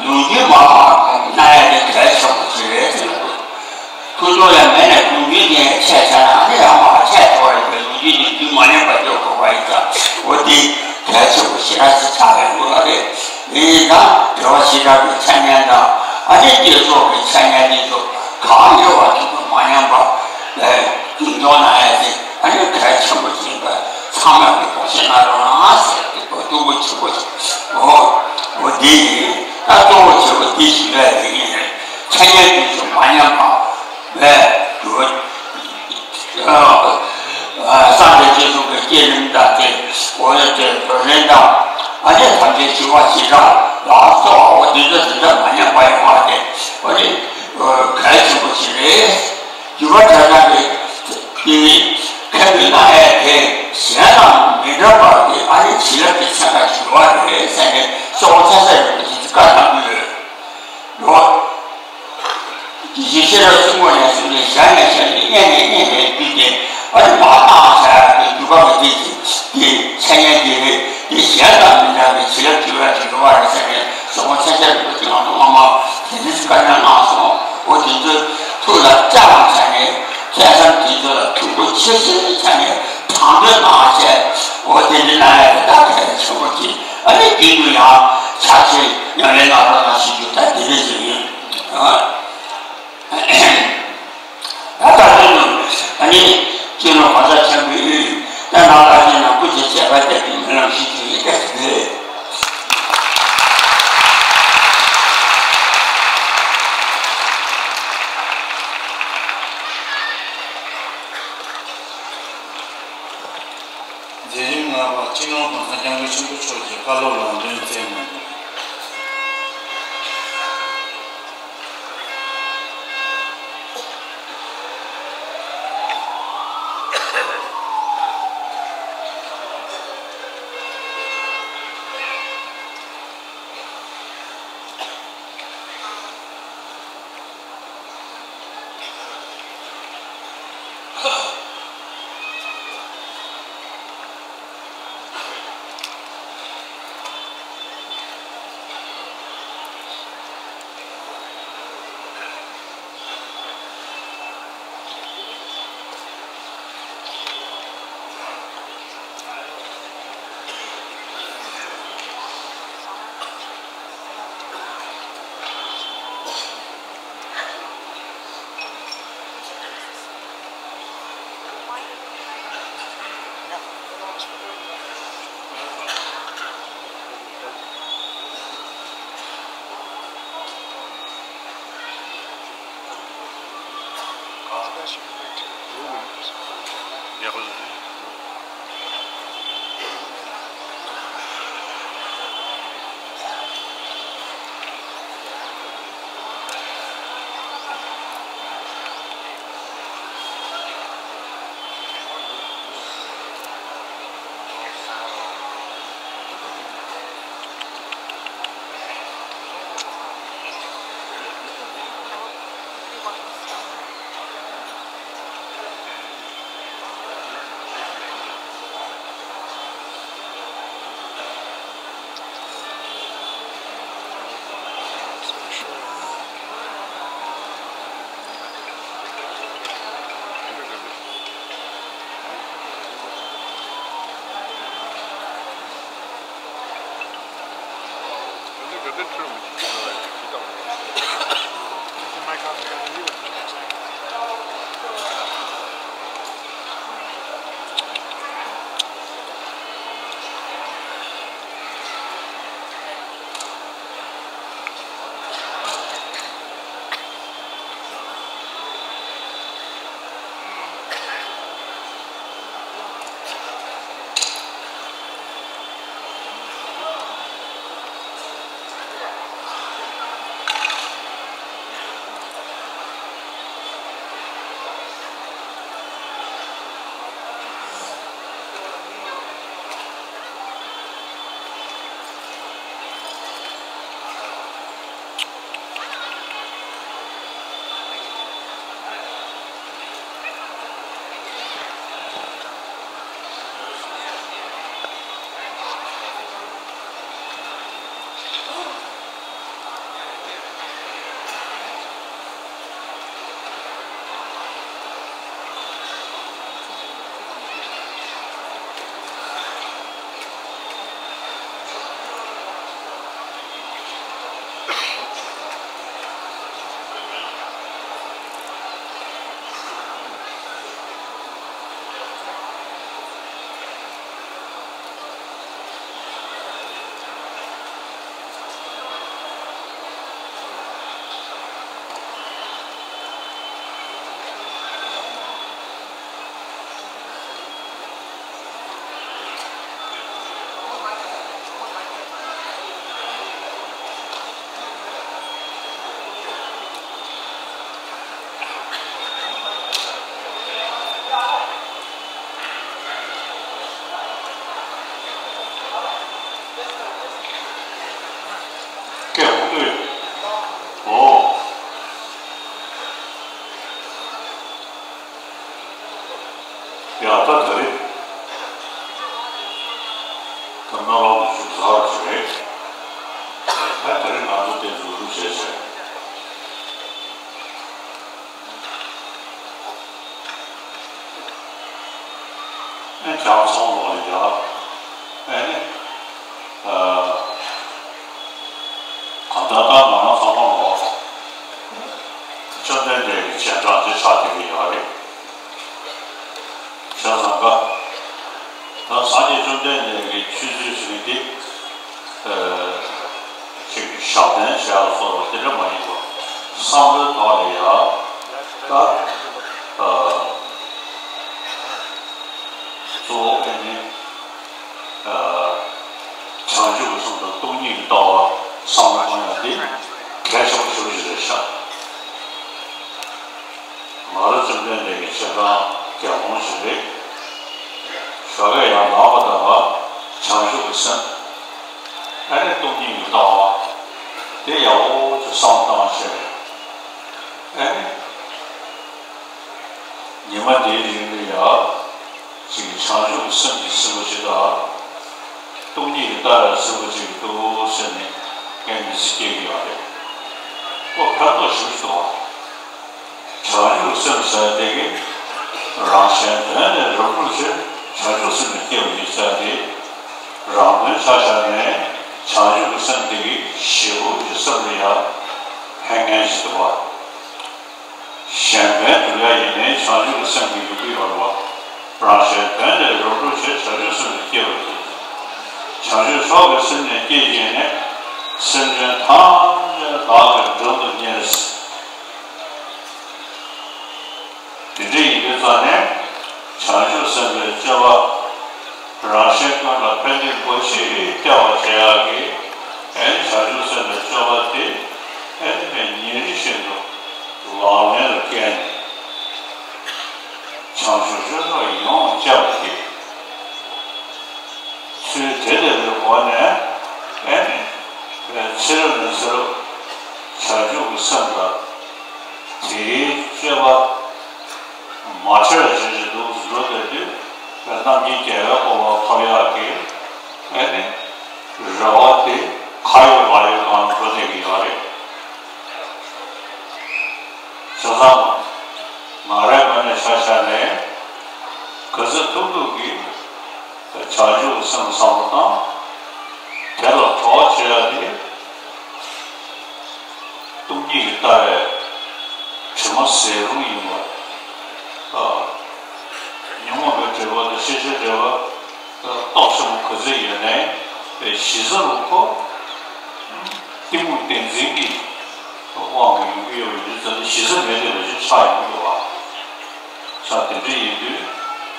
ལོ་རྒྱུས་མ་ཕར་གནང་ཡ་དེ་གལ་ཆེན་པོ་ཞིག་རེད། ཐུགས་སྦྱོར་ཡང་མེད་ནས་ལོ་རྒྱུས་དེ་ཡང་ཆད་བྱས་ན་ཨ་ནི་ཡང་མ་ཆད་འགྲོ་བ་ཡིན་པས་ལོ་རྒྱུས་དེ་རྒྱུད་མ་ཉམས་པ་སྐྱོབ་དགོས་པ་ཡིན་ཙང་འོ་དེ་གལ་ཆེན་པོ་ཞེ་དྲག་ཅིག་ཆགས་ཡོང་གི་རེད། དེ་ཡིན་ན་དྲི་བ་ཞེ་དྲག་གི་འཆད་ཉན་དང་ཨ་ནི་བསྐྱེད་རྫོགས་ཀྱི་འཆད་ཉན་དེ་ཚོ་གང་ཡོད་པ་དེ་ཚོ་མ་ཉམས་པར་རྒྱུན་འཁྱོངས་གནང་ཡ་དེ་ཨ་ནི་གལ་ཆེན་པོ་ཡིན་པ་ཚང་མས་ཀྱི་གོ་ཤེས་གནང་རོགས་གནང་ཟེར་ཏེ་གོ་ཐུགས་ཁུར་ཆེན་པོ་ཞིག་འོ་འོ་དེ་ཡིན་ད་གཙོ་བོ་ཆེ་བོ་དེ་ཞིག་ལས་དེ་ཡིན་རེད། འཆད་ཉན་དེ་ཚོ་མ་ཉམས་པ་ལས་དུ། སངས་རྒྱས་རྗེས་སུ་བསྐྱེད་རིམ་དང་དེ་འོ་ཡ་དེ་བགྲོ་གླེང་དང་ཨ་ནི་ཐམས་ཅད་ཞི་བ་ཞི་དྲག་ལ་སོགས་པ་འོ་དེ་འདྲ་དེ་འདྲ་མ་ཉམས་པ་ཡོང་བ་དེ་འོ་ནི་གལ་ཆེན་པོ་ཞིག་རེད། སྒྱུ་མ་ཕྲ་རགས་ཀྱི་དེ་ནི་ཁ་མི་ལྔ་ཡས་དེ་གཞན་དང་མི་འདྲ་བར་གྱི་ཨ་ནི་བྱིན་རླབས་ཀྱི་ཚན་ཁ་ཞུ་བ་རེད་ཟེར་ནས་སོགས་པ་ཚ་ཚ་རེད་པ་དེ་བཀའ་གནང་གི་ཡོད། དེ་བཞིན་ཤེས་རབ་གསུམ་པོ་ནས་གསུངས་ནས་ཞལ་ནས་ཞལ་ནས་སྙན་ནས་སྙན་ནས་བརྒྱུད་དེ་ཨ་ནི་མ་བཏང་བྱ་ཡག་གི་རྒྱུ་སྐར་མ་དེ་དེ་འཆད་ཉན་དེ་རེད། དེ་གཞན་དང་མི་འདྲ་བའི་བྱིན་རླབས་ཀྱི་ར་ཅིག་ཡོད་པ་རེད་ཟེར་ནས་སོགས་པ་ཚ་ཤ་རིག་པ་ཅིག་ལ་མ་མ་དེ་འདྲ་ཞིག་བཀའ་ཉན་གནང་སོང་། འོ་དེ་ཚོའི་ཐུགས་ལ་བཅངས་བྱས་ནས་ཐོས་བསམ་དེ་ཚོ་ལ་ཐུགས་ཁུར་ཆེ་ཆེ་བྱས་ནས་དྲང་དོན་གནང་བྱས་འོ་དེ་འདྲ་གནང་ཡག་གི་ད་གལ་ཆེན་པོ་ཅིག་ཨ་ནི་རྒྱུན་དུ་ཡང་ཕྱག་ཆེན་ཉམས་ལེན་གནང་རོགས་གནང་ཞུ་རྒྱུ་ད་དེ་རེད་ཟེར་ཡིན། ད་ལྟ་དོན་དུ་ཨ་ནི་སྤྱི་ནོར་གོང་ས་ཆེན་པོའི་དབུས་ད་ནང་ལ་ཡིན་ན་སྐུ་ཚེ་ཞབས་པད་བརྟན་པའི་སྨོན་ལམ་ཞུ་རྒྱུ་ཡིན། བཀྲ་ཤིས་བདེ་ལེགས། མཛད་རིམ་ལྔ་པ་སྤྱི་ནོར་༸གོང་ས་༸སྐྱབས་མགོན་ཆེན་པོ་མཆོག་གི་བཀའ་སློབ་ལམ་སྟོན་སྩལ་གནང་། ཡ་ད་ད་རེས་ད་སྨོན་ལམ་གྱི་ཆུ་ཚར་བ་ཞིག་རེད། ད་ད་རེས་ང་ཚོ་དེ་འཛུགས་སྐྲུན་བྱས་བྱས། ཨེ་བྱང་ཚང་ལོག་ལ་ཡ། ཨེ་ནི། ཨ། གང་ལྟར་ད་ང་རང་ཚང་མ་ལོག་བཅོམ་ལྡན་འདས་ཀྱི་རྗེས་འབྲང་ཅིག་ཆགས་བསྡད་ཀྱི་ཡོད་རེད། བྱས་ཙང་ཀ། ད་སངས་རྒྱས་བཅོམ་ལྡན་འདས་ཀྱི་ཆོས་ཚུལ་ཟེར་མཁན་དེ། ཨ། ཅིག་ཞབས་བརྟན་བྱས་ལ་སོགས་པ་དེ་འདྲ་མ་ཡིན་པར་བསམ་བློའི་ཐོག་ལ་ཡ། ད། ཨ། གཙོ་བོ་དེ་ནི། ཨ། བྱང་ཆུབ་ཀྱི་སེམས་དང་སྟོང་ཉིད་ཀྱི་ལྟ་བ་བསམ་བློ་གཏོང་ཡག་འདི་གལ་ཆེན་པོ་ཞེ་པོ་ཅིག་རེད་ཤག། ང་རང་བཅོམ་ལྡན་འདས་ཀྱི་རྗེས་འབྲང་རྒྱལ་མོ་ཞིག་རེད། ཞོགས་ཀས་ཡར་ལངས་པ་དང་བྱང་ཆུབ་ཀྱི་སེམས། ཨ་ནི་སྟོང་ཉིད་ཀྱི་ལྟ་བ། དེ་ཡག་པོ་ཅིག་བསམ་བློ་བཏང་བྱས། ཨ་ནི། ཉི་མ་དེའི་རིང་ལ་ཡ། ཅིག་བྱང་ཆུབ་ཀྱི་སེམས་ཀྱི་སྲིད་པ་ཅིག་དང་། སྟོང་ཉིད་ཀྱི་ལྟ་བའི་སྲིད་པ་ཅིག་འདུག་ཟེར་ནས་ངས་མི་ཚེ་སྐྱེལ་གྱི་ཡོད་རེད། ཁོ་ཕན་ཐོགས་ཞེ་པོ་ཅིག་འདུག་བ། བྱང་ཆུབ་སེམས་ཟེར་དེ་གིས་རང་གཞན་དོན་ནི་རབ་བསྒྲུབ་ཕྱིར། བྱང་ཆུབ་སེམས་ལ་སྐྱེ་བར་བགྱི་ཟེར་ཏེ། རང་དོན་ཆ་བཞག་ནས་བྱང་ཆུབ་ཀྱི་སེམས་དེ་གིས་ཞེ་པོ་ཅིག་སེམས་ལ་ཡ་ཕན་མཁན་ཞིག་འདུག་བ། གཞན་ཕན་སྒྲུབ་ཡ་ཡིན་ནའི་བྱང་ཆུབ་ཀྱི་སེམས་ཀྱི་ཡོང་གི་ཡོད་རེད་བ། རང་གཞན་དོན་ནི་རབ་བསྒྲུབ་ཕྱིར། བྱང་ཆུབ་སེམས་ལ་སྐྱེ་བར་བགྱི། བྱང་ཆུབ་མཆོག་གི་སེམས་ནི་སྐྱེས་བགྱིས་ནས། སེམས་ཅན་ཐམས་ཅད་བདག་གིས་མགྲོན་དུ་གཉེར། དེ་འདྲ་ཡིན་དུས་ཙང་ནས་བྱང་ཆུབ་སེམས་དཔའི་སྤྱོད་པ། རང་གཞན་ཀུན་ལ་ཕན་བདེ་འབའ་ཞིག་སྟེར་བར་བྱེད་ཡག་གི་ཨེ་ནི་བྱང་ཆུབ་སེམས་དཔའི་སྤྱོད་པ་དེ་ཨེ་ནི་ཕན་ཉིན་རེ་བཞིན་དུ་ལག་ལེན་ལ་བཀལ་ནས་བྱང་ཆུབ་སྤྱོད་ཕྱོགས་ཡོངས་བསྐྱངས་པ་དེ། ཚུལ་དེ་ལྟ་བུའི་སྒོ་ནས་ཨེ་ནི་ཚེ་རབས་ནས་ཚེ་རབས་བྱང་ཆུབ་ཀྱི་སེམས་དང་དེའི་སྤྱོད་པ་མ་འཕྲད་པ་བྱེད་ཅིག་འདུག་འགྲོ་བསྡད་དུས་རྣམ་མཁྱེན་རྒྱལ་བའི་གོ་འཕང་ཐོབ་ཡག་གི་ཨེ་ནི་རེ་བ་དེ་ག་ཡོད་མ་ཡོད་སྒང་ལ་འགྲོ་བསྡད་ཀྱི་ཡོད་རེད། བྱས་ཙང་ང་རའི་ངོས་ནས་ཆ་བཞག་ནས་ག་ཚོད་ཐུབ་ཐུབ་ཀྱིས། བྱང་ཆུབ་ཀྱི་སེམས་བསམ་བློ་བཏང་། དེ་ལ་གྲོགས་བྱེད་ཡ་དེ། སྟོང་ཉིད་ཀྱི་ལྟ་བའི་དྲི་མ་ཟད་རུང་ཡིན་པ། ཨ། ཉོན་མོངས་པའི་དྲི་མ་དང་ཤེས་བྱའི་དྲི་མ། རྟོག་ཞིབ་མོ་ག་ཚོད་ཡོད་ནའི་གཞི་རྩ་རུ་ཁོ། གཏི་མུག་བདེན་འཛིན་གྱི་དབང་གིས་ཡོང་གི་ཡོད་པ་ཡིན་དུས་ཙང་ནས་གཞི་རྩ་མེད་བསྡད་པ་ཞིག་ཆགས་ཡོང་གི་འདུག་བ། ས་དེ་འདྲ་ཡིན་དུས་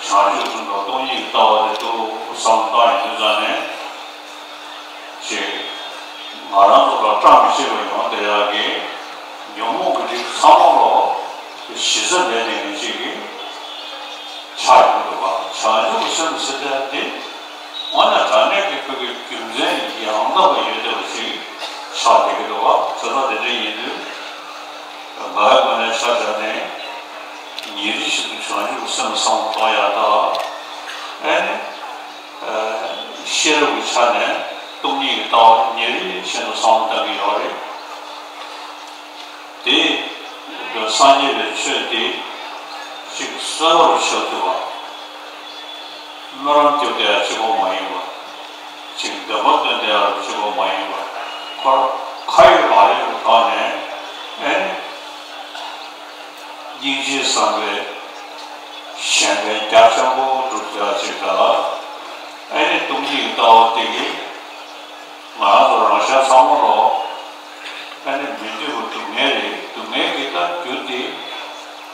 བྱང་ཆུབ་སེམས་དང་སྟོང་ཉིད་ཀྱི་ལྟ་བ་དེ་ཏོག་བསམ་བློ་བཏང་ཡོང་དུས་ཙང་ནས་ཅིག་ང་རང་ཚོ་ལ་བཀྲ་མི་ཤིས་པ་ཡོང་བསྡད་ཡག་གི་ཉོན་མོངས་ཀྱི་རིགས་ཚང་མ་ལོག་གཞི་རྩ་མེད་བསྡད་མཁན་ཅིག་གི་ཆགས་ཡོང་གི་འདུག་བ། བྱང་ཆུབ་སེམས་ཟེར་ཡག་དེ་དངོས་གནས་དྲང་གནས་ཀྱི་ཁོ་གི་རྒྱུ་མཚན་ཡང་དག་པ་ཡོད་བསྡད་པ་ཅིག་ཆགས་བསྡད་ཀྱི་འདུག་བ། བྱས་ཙང་དེ་འདྲ་ཡིན་དུས། ང་ཡི་ངོས་ནས་ཆ་བཞག་ནས་ཉིན་རེ་བཞིན་དུ་བྱང་ཆུབ་སེམས་བསམ་བློ་གཏོང་ཡག་དང་། ཨེ་ནི། ཤེས་རབ་ཀྱི་ཆ་ནས་སྟོང་ཉིད་ཀྱི་ལྟ་བ་ཉིན་རེ་བཞིན་དུ་བསམ་བློ་གཏོང་གི་ཡོད་རེད། དེ་སངས་རྒྱས་པའི་ཆོས་དེ་གཅིག་གསོལ་བར་བྱ་ཐུབ་པ། སྨོན་ལམ་རྒྱབ་བསྡད་ཡག་གཅིག་པོ་མ་ཡིན་པ། ཅིག་འདོད་པ་བཏོན་བསྡད་ཡག་གཅིག་པོ་མ་ཡིན་པ། ཁོ་རང་ཁ་ཡོད་ལག་ཡོད་ཀྱི་ཐོག་ནས་ཨེ་ནི་སྙིང་རྗེ་བསམ་པའི་གཞན་ཕན་རྒྱ་ཆེན་པོ་སྒྲུབ་ཐུབ་ཡག་ཅིག་དང་། ཨེ་ནི་སྟོང་ཉིད་ཀྱི་ལྟ་བ་དེ་གིས་ང་རང་ཚོ་རང་གཞན་ཚང་མ་ལོ། ཨ་ནི་མི་འདོད་པའི་སྡུག་བསྔལ་རེད། སྡུག་བསྔལ་གྱི་ད་རྒྱུ་དེ་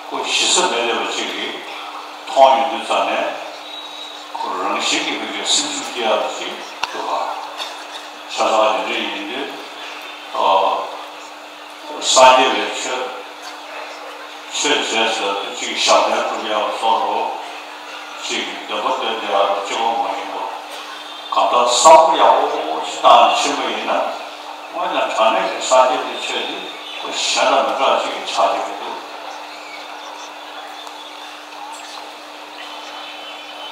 ཁོ་གཞི་རྩ་མེད་བསྡད་པ་ཅིག་གིས་མཐོང་ཡོང་དུས་ཙང་ནས་ཁོ་རང་བཞིན་གྱིས་མི་དགེ་སེམས་ཤུགས་སྐྱེ་ཡག་ཅིག་འདུག་ག། ཆ་ཚང་དེ་འདྲ་ཡིན་དུས། ཨ། སངས་རྒྱས་པའི་ཆོས། ཆོས་བྱས་ཟེར་དུས་གཅིག་ཞབས་བརྟན་སྒྲུབ་ཡག་སོགས་རོ། གཅིག་འདོད་པ་བཏོན་བསྡད་ཡག་རོ་གཅིག་པོ་མ་ཡིན་པ། གང་ལྟར་བསམ་བློ་ཡག་པོ་ཞིག་བཏང་ནས་ཕྱིན་པ་ཡིན་ན། དངོས་གནས་དྲང་གནས་ཀྱི་སངས་རྒྱས་པའི་ཆོས་འདི་ཁོ་གཞན་དང་མི་འདྲ་བ་ཅིག་ཆགས་བསྡད་ཀྱི་འདུག།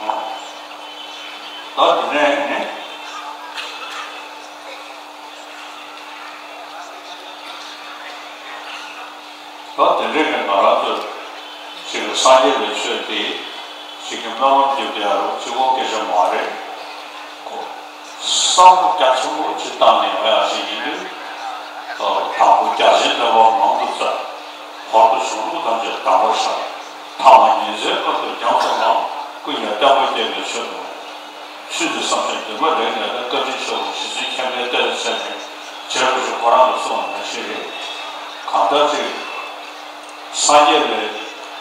ད་དེ་ནས་ནི། ད་དེ་འདྲའི་ནི་ང་རང་ཚོ་ཅིག་སངས་རྒྱས་པའི་ཆོས་དེ་ཅིག་གི་སྨོན་ལམ་རྒྱབ་བསྡད་ཡ་རོགས་གཅིག་པོ་སྐད་ཆ་མ་རེད། ཁོ་བསམ་བློ་རྒྱ་ཆེན་པོ་ཅིག་བཏང་ནས་ཡོང་ཡ་ཞིག་ཡིན་དུས། དང་པོ་རྒྱ་ཆེན་འདོད་པ་མང་དུ་བཙལ། བར་དུ་གཞུང་ལུགས་ཐམས་ཅད་དམ་པར་བཞག་ཐ་མ་ཉིན་མཚན་ཀུན་ཏུ་ཉམས་སུ་བླང་། ཀུན་ཀྱང་བརྟན་པོ་སྐྱེ་བའི་ཆེད་དུ། ཆོས་ཀྱི་བསམ་བྱ་འདུན་པ་རེ་ལས་ན་བཀའ་དྲིན་ཆེའོ། རྗེ་བཙུན་མཁྱེན་པས་བསྟོད་པའི་ཚལ་ནི། རྗེ་རིན་པོ་ཆེ་ཁོ་རང་གིས་གསུངས་པ་ནང་བཞིན་རེད། གང་ལྟར་ཅིག་སངས་རྒྱས་པའི་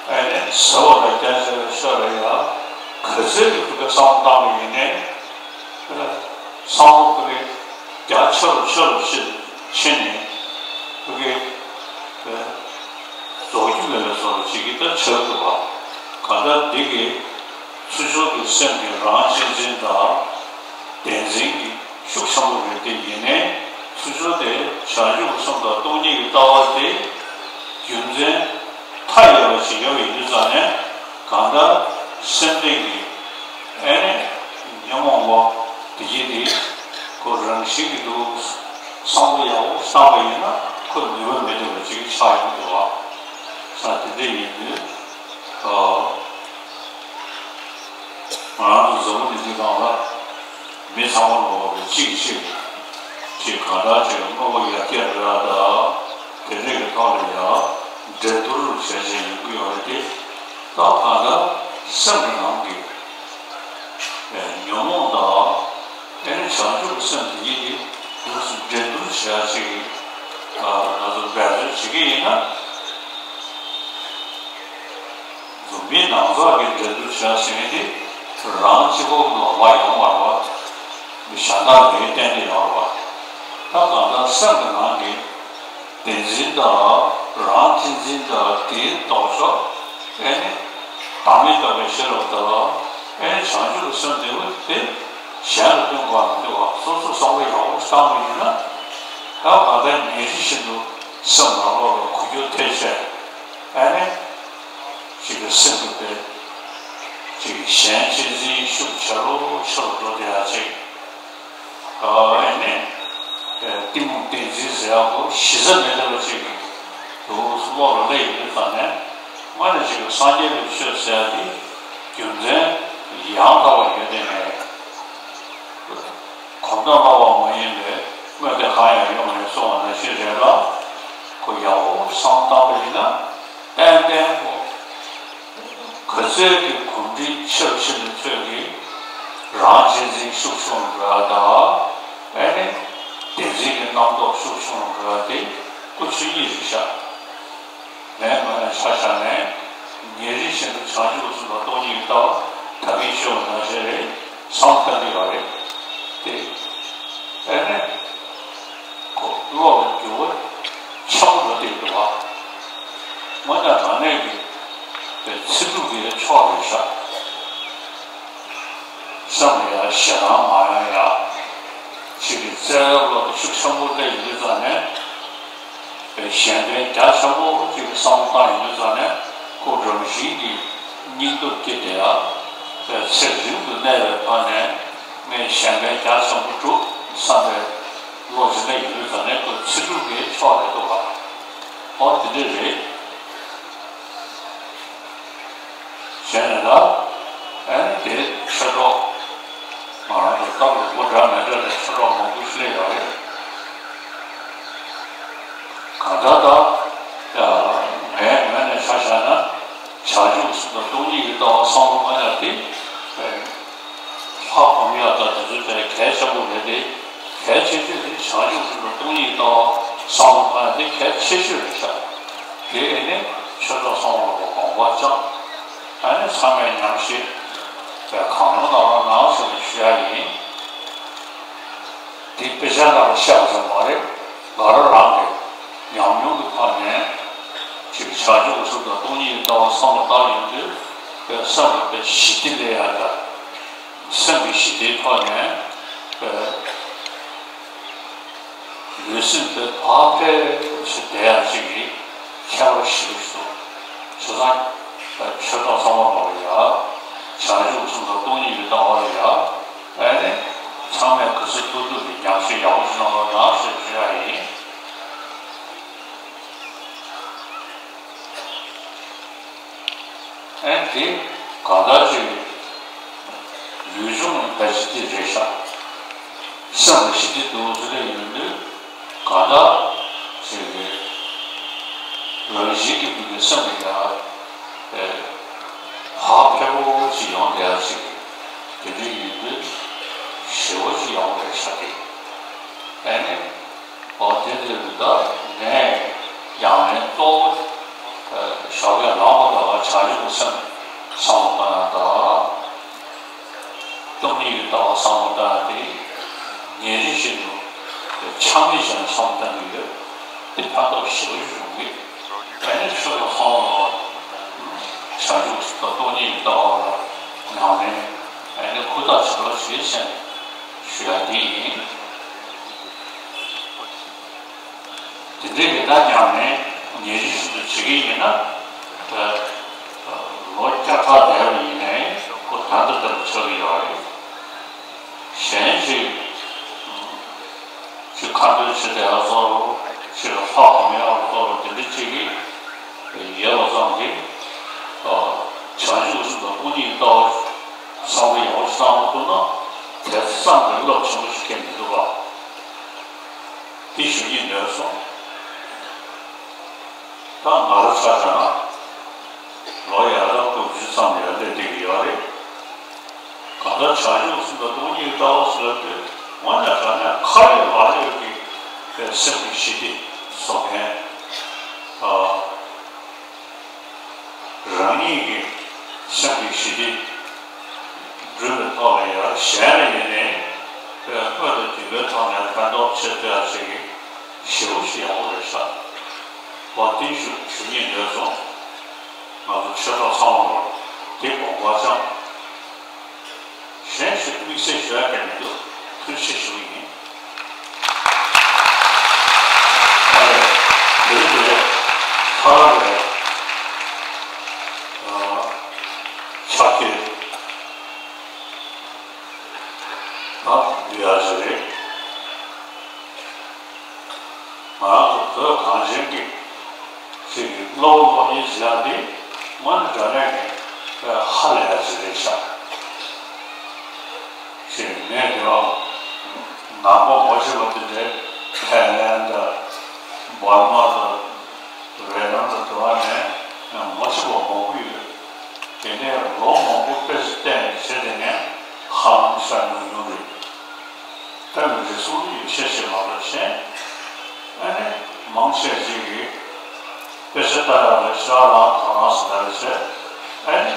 ཨ་ནི་ཟེར་བ་ལ་རྒྱ་ཆེ་བའི་ཆོས་ལ་ཡང་ག་ཚོད་ཀྱི་ཐུགས་ཀའི་བསམ་བློ་བཏང་བ་ཡིན་ནའི། བསམ་བློ་ཀུན་ནས་རྒྱ་ཆེ་རུ་ཆེ་རུ་ཕྱིན་ཕྱིན་ནས་ཀུན་གྱི་རྫོགས་རྒྱུ་མེད་པའི་བཟོ་འདྲ་ཅིག་གི་ད་ཆགས་འདུག་བ། གང་ལྟར་འདི་གི་ཚུལ་འཆོས་ཀྱི་སེམས་ཀྱི་རང་གཅེས་འཛིན་དང་བདེན་འཛིན་གྱི་ཤུགས་ཆེན་པོ་རེད། དེ་ཡིན་ནའི་ཚུལ་འཆོས་དེ་བྱང་ཆུབ་ཀྱི་སེམས་དང་སྟོང་ཉིད་ཀྱི་ལྟ་བ་དེ་རྒྱུ་མཚན་མཐའ་ཡས་པ་ཞིག་ཡོད་པ་ཡིན་དུས་ཙང་ནས། གང་ལྟར་སེམས་ལྡན་གྱི་ཨེ་ནས་ཉོན་མོངས་པ་དེ་གྱིས་དེ་ཁོ་རང་བཞིན་གྱིས་འདུག་བསམ་བློ་ཡག་པོ་བཏང་བ་ཡིན་ན་ཁོ་ནུས་པ་མི་ཐོན་པ་ཅིག་ཆགས་ཡོང་གི་འདུག་བ། ས་དེ་འདྲ་ཡིན་དུས། ཨ། ང་རང་ཚོ་འཛམ་བུ་གླིང་འདི་སྒང་ལ་མི་ཚང་མ་ལོག་པའི་གཅིག་གིས་གཅིག་གི་ཅིག་གང་ལྟར་ཅིག་དངོས་པོ་ཡར་རྒྱས་རེད་ལ། ད་དེ་འདྲས་ཀྱི་ཐོག་ལ་ཡང་འགྲན་བསྡུར་བྱས་བྱས་ཡོང་གི་ཡོད་རེད་དེ། ད་གང་ལྟར་སེམས་ཀྱི་ནང་གི་ཉོན་མོངས་དང་། དེ་ནི་བྱང་ཆུབ་ཀྱི་སེམས་དེ་ཉིད་ཀྱི་ལུགས་སུ་འགྲན་བསྡུར་བྱེད་ཡ་ཅིག་གི་ང་ཚོ་འབད་བརྩོན་བྱེད་ཀྱི་ཡིན་ན། མི་ནང་ཚགས་ཀྱི་འགྲན་བསྡུར་བྱེད་ཟེར་མཁན་དེ་རང་གཅིག་པོ་ལོག་པ་ཡོང་བ་རེད་བ། གཞན་དག་ལས་བརྟེན་ཏེ་ཡོང་བ། ད་གང་ལྟར་སེམས་ཀྱི་ནང་གི་བདེན་འཛིན་དང་རང་གཅེས་འཛིན་དང་དེའི་ལྡོག་ཕྱོགས་ཨེ་ནི་བདག་མེད་རྟོགས་པའི་ཤེས་རབ་དང་ཨེ་ནི་བྱང་ཆུབ་ཀྱི་སེམས་དེ་དེ་གཞན་ལ་སྟོན་དགོས་མི་འདུག་བ། སོ་སོ་བསམ་བློ་ཡག་པོ་བཏང་བ་ཡིན་ན། ད་གང་ལྟར་ཉིན་རེ་བཞིན་དུ་སེམས་ནང་ལོགས་ལ་འགུལ་སྐྱོད་ཐེབས་བྱས། ཨ་ནི། ཅིག་གི་སེམས་ཀྱི་དཔེ། ཅིག་གི་གཞན་གཅེས་འཛིན་ཤུགས་ཆེ་རུ་ཆེ་རུ་འགྲོ་བསྡད་ཡ་ཅིག་ཨ་ནི། གཏི་མུག་བདེན་འཛིན་ཟེར་ཡ་གོ་གཞི་རྩ་མེད་བསྡད་པ་ཅིག་གི་འདུག་བློ་ལ་སླེབས་ཡོང་དུས་ཙང་ནས། དངོས་གནས་ཅིག་གི་སངས་རྒྱས་པའི་ཆོས་ཟེར་ཡ་དེ་རྒྱུ་མཚན་ཡང་དག་པ་ཡོད་དེ་མེད། གོམས་དང་སླ་བ་མ་ཡིན་པའི་དངོས་དེ་གང་ཡང་ཡོད་མ་རེད་གསུངས་པ་ནང་བཞིན་རེད་ལ། ཁོ་ཡག་པོ་བསམ་བཏང་པ་ཡིན་ན་ཏན་ཏན་ཁོ་ག་ཚོད་ཀྱི་གོམས་འདྲིས་ཆེ་རུ་ཕྱིན་པའི་ཚོད་ཀྱིས་རང་གཅེས་འཛིན་ཤུགས་ཆུང་རུ་འགྲོ་ཡ་དང་། ཨེ་ནི་བདེན་འཛིན་གྱི་རྣམ་རྟོག་ཤུགས་ཆུང་རུ་འགྲོ་ཡ་དེ་ཁོ་ཆོས་ཉིད་རེད་ཤག་ངས་ངོས་ནས་ཆ་བཞག་ནས་ཉིན་རེ་བཞིན་དུ་བྱང་ཆུབ་སེམས་དང་སྟོང་ཉིད་ཀྱི་ལྟ་བ་དག་གིས་ཞུ་བ་ནང་བཞིན་རེད་བསམ་བསྡད་ཀྱི་ཡོད་རེད་དེ། ཨེ་ནས་ཁོ་བློ་ལ་འགྱུར་བ་ཆེན་པོ་འགྲོ་བསྡད་ཀྱི་འདུག་བ། དངོས་གནས་དྲང་གནས་ཀྱི་ཚེ་སྒྲུབ་ཀྱི་ཕྱོགས་རེད་ཤག་སེམས་ལ་ཡང་ཞེ་སྡང་མ་ཡོང་ཡ། ཅིག་གི་བརྩེ་བའི་བློ་དེ་ཤུགས་ཆེན་པོ་སླེབས་ཡོང་དུས་ཙང་ནས། གཞན་ཕན་རྒྱ་ཆེན་པོ་ཅིག་གི་བསམ་བློ་བཏང་ཡོང་དུས་ཙང་ནས་ཁོ་རང་བཞིན་གྱིས་སྙིང་སྟོབས་སྐྱེས་ཏེ་ཡ། ཚེ་རིང་དུ་གནས་པའི་ཐོག་ནས་ངས་གཞན་ཕན་རྒྱ་ཆེན་པོ་སྒྲུབ་བསམ་པའི་བློ་ཞིག་སླེབས་ཡོང་དུས་ཙང་ནས་ཁོ་ཚེ་སྒྲུབ་ཀྱི་ཕྱོགས་རེད་འདུག་ག་ཨོ་དེ་འདྲ་རེད། བྱས་ནས་ལ། ཨ་ནི་དེ་ཆོས་གྲོགས། ང་རང་ཚོ་སྟབས་ལེགས་པོ་འདྲ་མི་འདྲ་ནས་ཆོས་གྲོགས་མང་པོ་ཞིག་སླེབས་ཡོད་རེད། གང་ལྟར་ད། ཡ། ངའི་ངོས་ནས་ཆ་བཞག་ན། བྱང་ཆུབ་སེམས་དང་སྟོང་ཉིད་ཀྱི་ལྟ་བ་བསམ་བློ་བཏང་ཡག་དེ། ལྷ་སྒོམ་ཡག་དང་དེ་ཚོའི་གྲས་གལ་ཆེན་པོ་རེད་དེ། གལ་ཆེ་ཤོས་དེ་བྱང་ཆུབ་སེམས་དང་སྟོང་ཉིད་ཀྱི་ལྟ་བ་བསམ་བློ་བཏང་ཡག་དེ་གལ་ཆེ་ཤོས་རེད་ཤག་དེ་ནི་ཆོས་གྲོགས་ཚང་མ་ལ་དགོངས་པ་བཅངས། ཨ་ནི་ཚང་མས་ཉམས་ཞིབ་པའི་གང་མྱོང་དང་རང་ནང་ཟེར་ནས་ཞུ་ཡ་ཡིན། དེ་དཔེ་ཆ་ནང་ལ་བཤད་པ་ཙམ་མ་རེད། ང་རང་རང་གི་ཉམས་མྱོང་གི་ཐོག་ནས་ཅིག་བྱང་ཆུབ་ཀྱི་སེམས་དང་སྟོང་ཉིད་ཀྱི་ལྟ་བ་བསམ་བློ་བཏང་ཡོང་དུས་དཔེ་སེམས་ལ་དཔེ་ཞི་བདེ་སླེབས་ཡ་དང་། སེམས་ཀྱི་ཞི་བདེའི་ཐོག་ནས་དཔེ། ལུས་སེམས་དེ་བག་ཕེབས་སུ་བསྡད་ཡག་ཅིག་གི་ཁྱད་པར་ཞིག་སོང་། བྱས་ཙང་ཆོས་གྲོགས་ཚང་མ་ལ་ཡ་བྱང་ཆུབ་སེམས་དང་སྟོང་ དེ་གང་ལྟར་ཅིག་ལུས་སྦྱོང་ལ་ཕལ་ཆེར་དེ་རེད་ཤག་སེམས་ལ་ཞི་བདེ་འདུག་ཟེར་ཡོང་དུས་གང་ལྟར་ཅིག་རང་བཞིན་གྱི་སྒོ་ནས་སེམས་ལ་ཡ་ཧ་ཕེ་པོ་ཅིག་ཡོང་བསྡད་ཡ་ཅིག་དེ་འདྲ་ཡིན་དུས་ཞེ་པོ་ཅིག་ཡག་པོ་རེད་ཤག་དེ་ཨ་ནི། འོ་དེ་འདྲ་རེད། ད་ངས་ཡང་ནས་གཙོ་བོ་ཞོགས་ཀས་ལངས་པ་དང་བྱང་ཆུབ་ཀྱི་སེམས་བསམ་བློ་བཏང་ཡག་དང་། སྟོང་ཉིད་ཀྱི་ལྟ་བ་བསམ་བློ་བཏང་ཡག་དེ་ཉིན་རེ་བཞིན་དུ་ཆག་མེད་བྱས་ནས་བསམ་བློ་བཏང་གི་ཡོད། དེ་ཕན་ཐོགས་ཞེ་པོ་ཅིག་ཡོང་གི། ཨ་ནི་ཆོས་དང་ཚོགས་ལ་བྱང་ཆུབ་ཀྱི་སེམས་དང་སྟོང་ཉིད་ཀྱི་ལྟ་བ་ལ་ཡང་ནས་ཨ་ནི་ཧུར་ཐག་བྱེད་རོགས་བྱེད་ཟེར་ནས་ཞུ་ཡག་དེ་ཡིན། དེ་འདྲའི་ལས་ཀ་ཀྱང་ནི་ཉིན་རེ་བཞིན་དུ་བྱེད་ཀྱི་ཡིན་ན། ད་ལོ་བརྒྱ་ཕྲག་བསྡད་པ་ཡིན་ནའི་ཁོ་ད་ལྟ་ལྟ་བུ་ཆགས་ཀྱི་ཡོད་རེད། གཞན་ཞིག་ཅིག་ཁ་འདོན་བྱེད་བསྡད་ཡག་བཟོ་འདྲ་ཅིག་ལ་ལྷག་གོམ་ཡག་བཟོ་འདྲ་དེ་འདྲ་ཅིག་གི་ཡོད་པ་ཙམ་གྱིས། བྱང་ཆུབ་ཀྱི་སེམས་དང་སྟོང་ཉིད་ཀྱི་ལྟ་བ་བསམ་བློ་ཡག་པོ་ཞིག་བཏང་མ་ཐུབ་ན། དེ་ཙམ་གྱིས་རླབས་ཆེན་པོ་ཞིག་སྐྱེ་མི་ཐུབ་པ། དེ་ཞུ་སྙིང་འདོད་སོང་། ད་ང་རང་ཆ་བཞག་ན་ལོ་ཡར་ལ་དགུ་བཅུ་ཙམ་ཡར་སླེབས་བསྡད་ཀྱི་ཡོད་རེད། གང་ལྟར་བྱང་ཆུབ་སེམས་དང་སྟོང་ཉིད་ལྟ་བ་ཟེར་དུས་དངོས་གནས་དྲང་གནས་ཁ་ཡོད་ལག་ཡོད་ཀྱི་སེམས་ཀྱི་ཞི་བདེ་བཟོ་མཁན། རང་ཉིད་ཀྱི་སེམས་ཀྱི་ཞི་བདེ་འགྲུབ་པའི་ཐོག་ལ་ཡང་གཞན་ལ་ཡིན་ནའི་དཔེ་དངོས་དང་བརྒྱུད་པའི་ཐོག་ནས་ཕན་ཐོགས་ཆེ་ཐུབ་ཡག་ཅིག་གི་ཞེ་པོ་ཞིག་ཡག་པོ་རེད་ཤག་འོ་དེ་ཞུ་ཞུ་སྙིང་འདོད་སོང་། ང་ཚོ་ཆོས་གྲོགས་ཚང་མ་ལ་དེ་དགོངས་པ་བཅངས། གཞན་ཞིག་དམིགས་བསལ་ཞུ་ཡག་གི་མི་འདུག་ཐུགས་རྗེ་ཆེ་ཞུ་གི་ཡིན། ཨ་ལས། དེ་རིང་དེ་ལས་ཁ་ར་ལས། ཨ། ཕྱག་འཁྱེར་ད་འདུས་ཡག་ཅིག་རེད། ང་རང་ཚོ་བོད་གངས་ཅན་གྱི་ཅིག་གི་སློབ་གཉེར་བྱེད་ཡག་འདི་དངོས་གནས་དྲང་གནས་ཀྱི་ཧ་ལས་ཡག་ཅིག་རེད་ཤག་ཅིག་ངས་དེ་རིང་ནང་པ་ངོ་ཤེས་པ་དེ་འདྲའི་ཐའི་ལན་དང་འབར་མ་དང་ཝེ་ནམ་དང་དེ་བ་ནས་ངོ་ཤེས་པ་མང་པོ་ཡོད། དེ་ནས་ལོ་མང་པོ་དཔེ་ཆ་བལྟས་ནས་བྱས་དེ་ནས་ཧ་ལམ་ཤར་མྱོང་མྱོང་རེད། ད་ནི་རེ་ཟུང་ཡོད་ཤས་ཤིག་མ་གཏོགས་གཞན། ཨ་ནི་མང་ཆེ་ཞིག་གིས་དཔེ་ཆ་ལྟ་ཡག་ལ་ཞར་ལངས་གང་ལངས་སུ་ལ་རེ་བྱས། ཨ་ནི་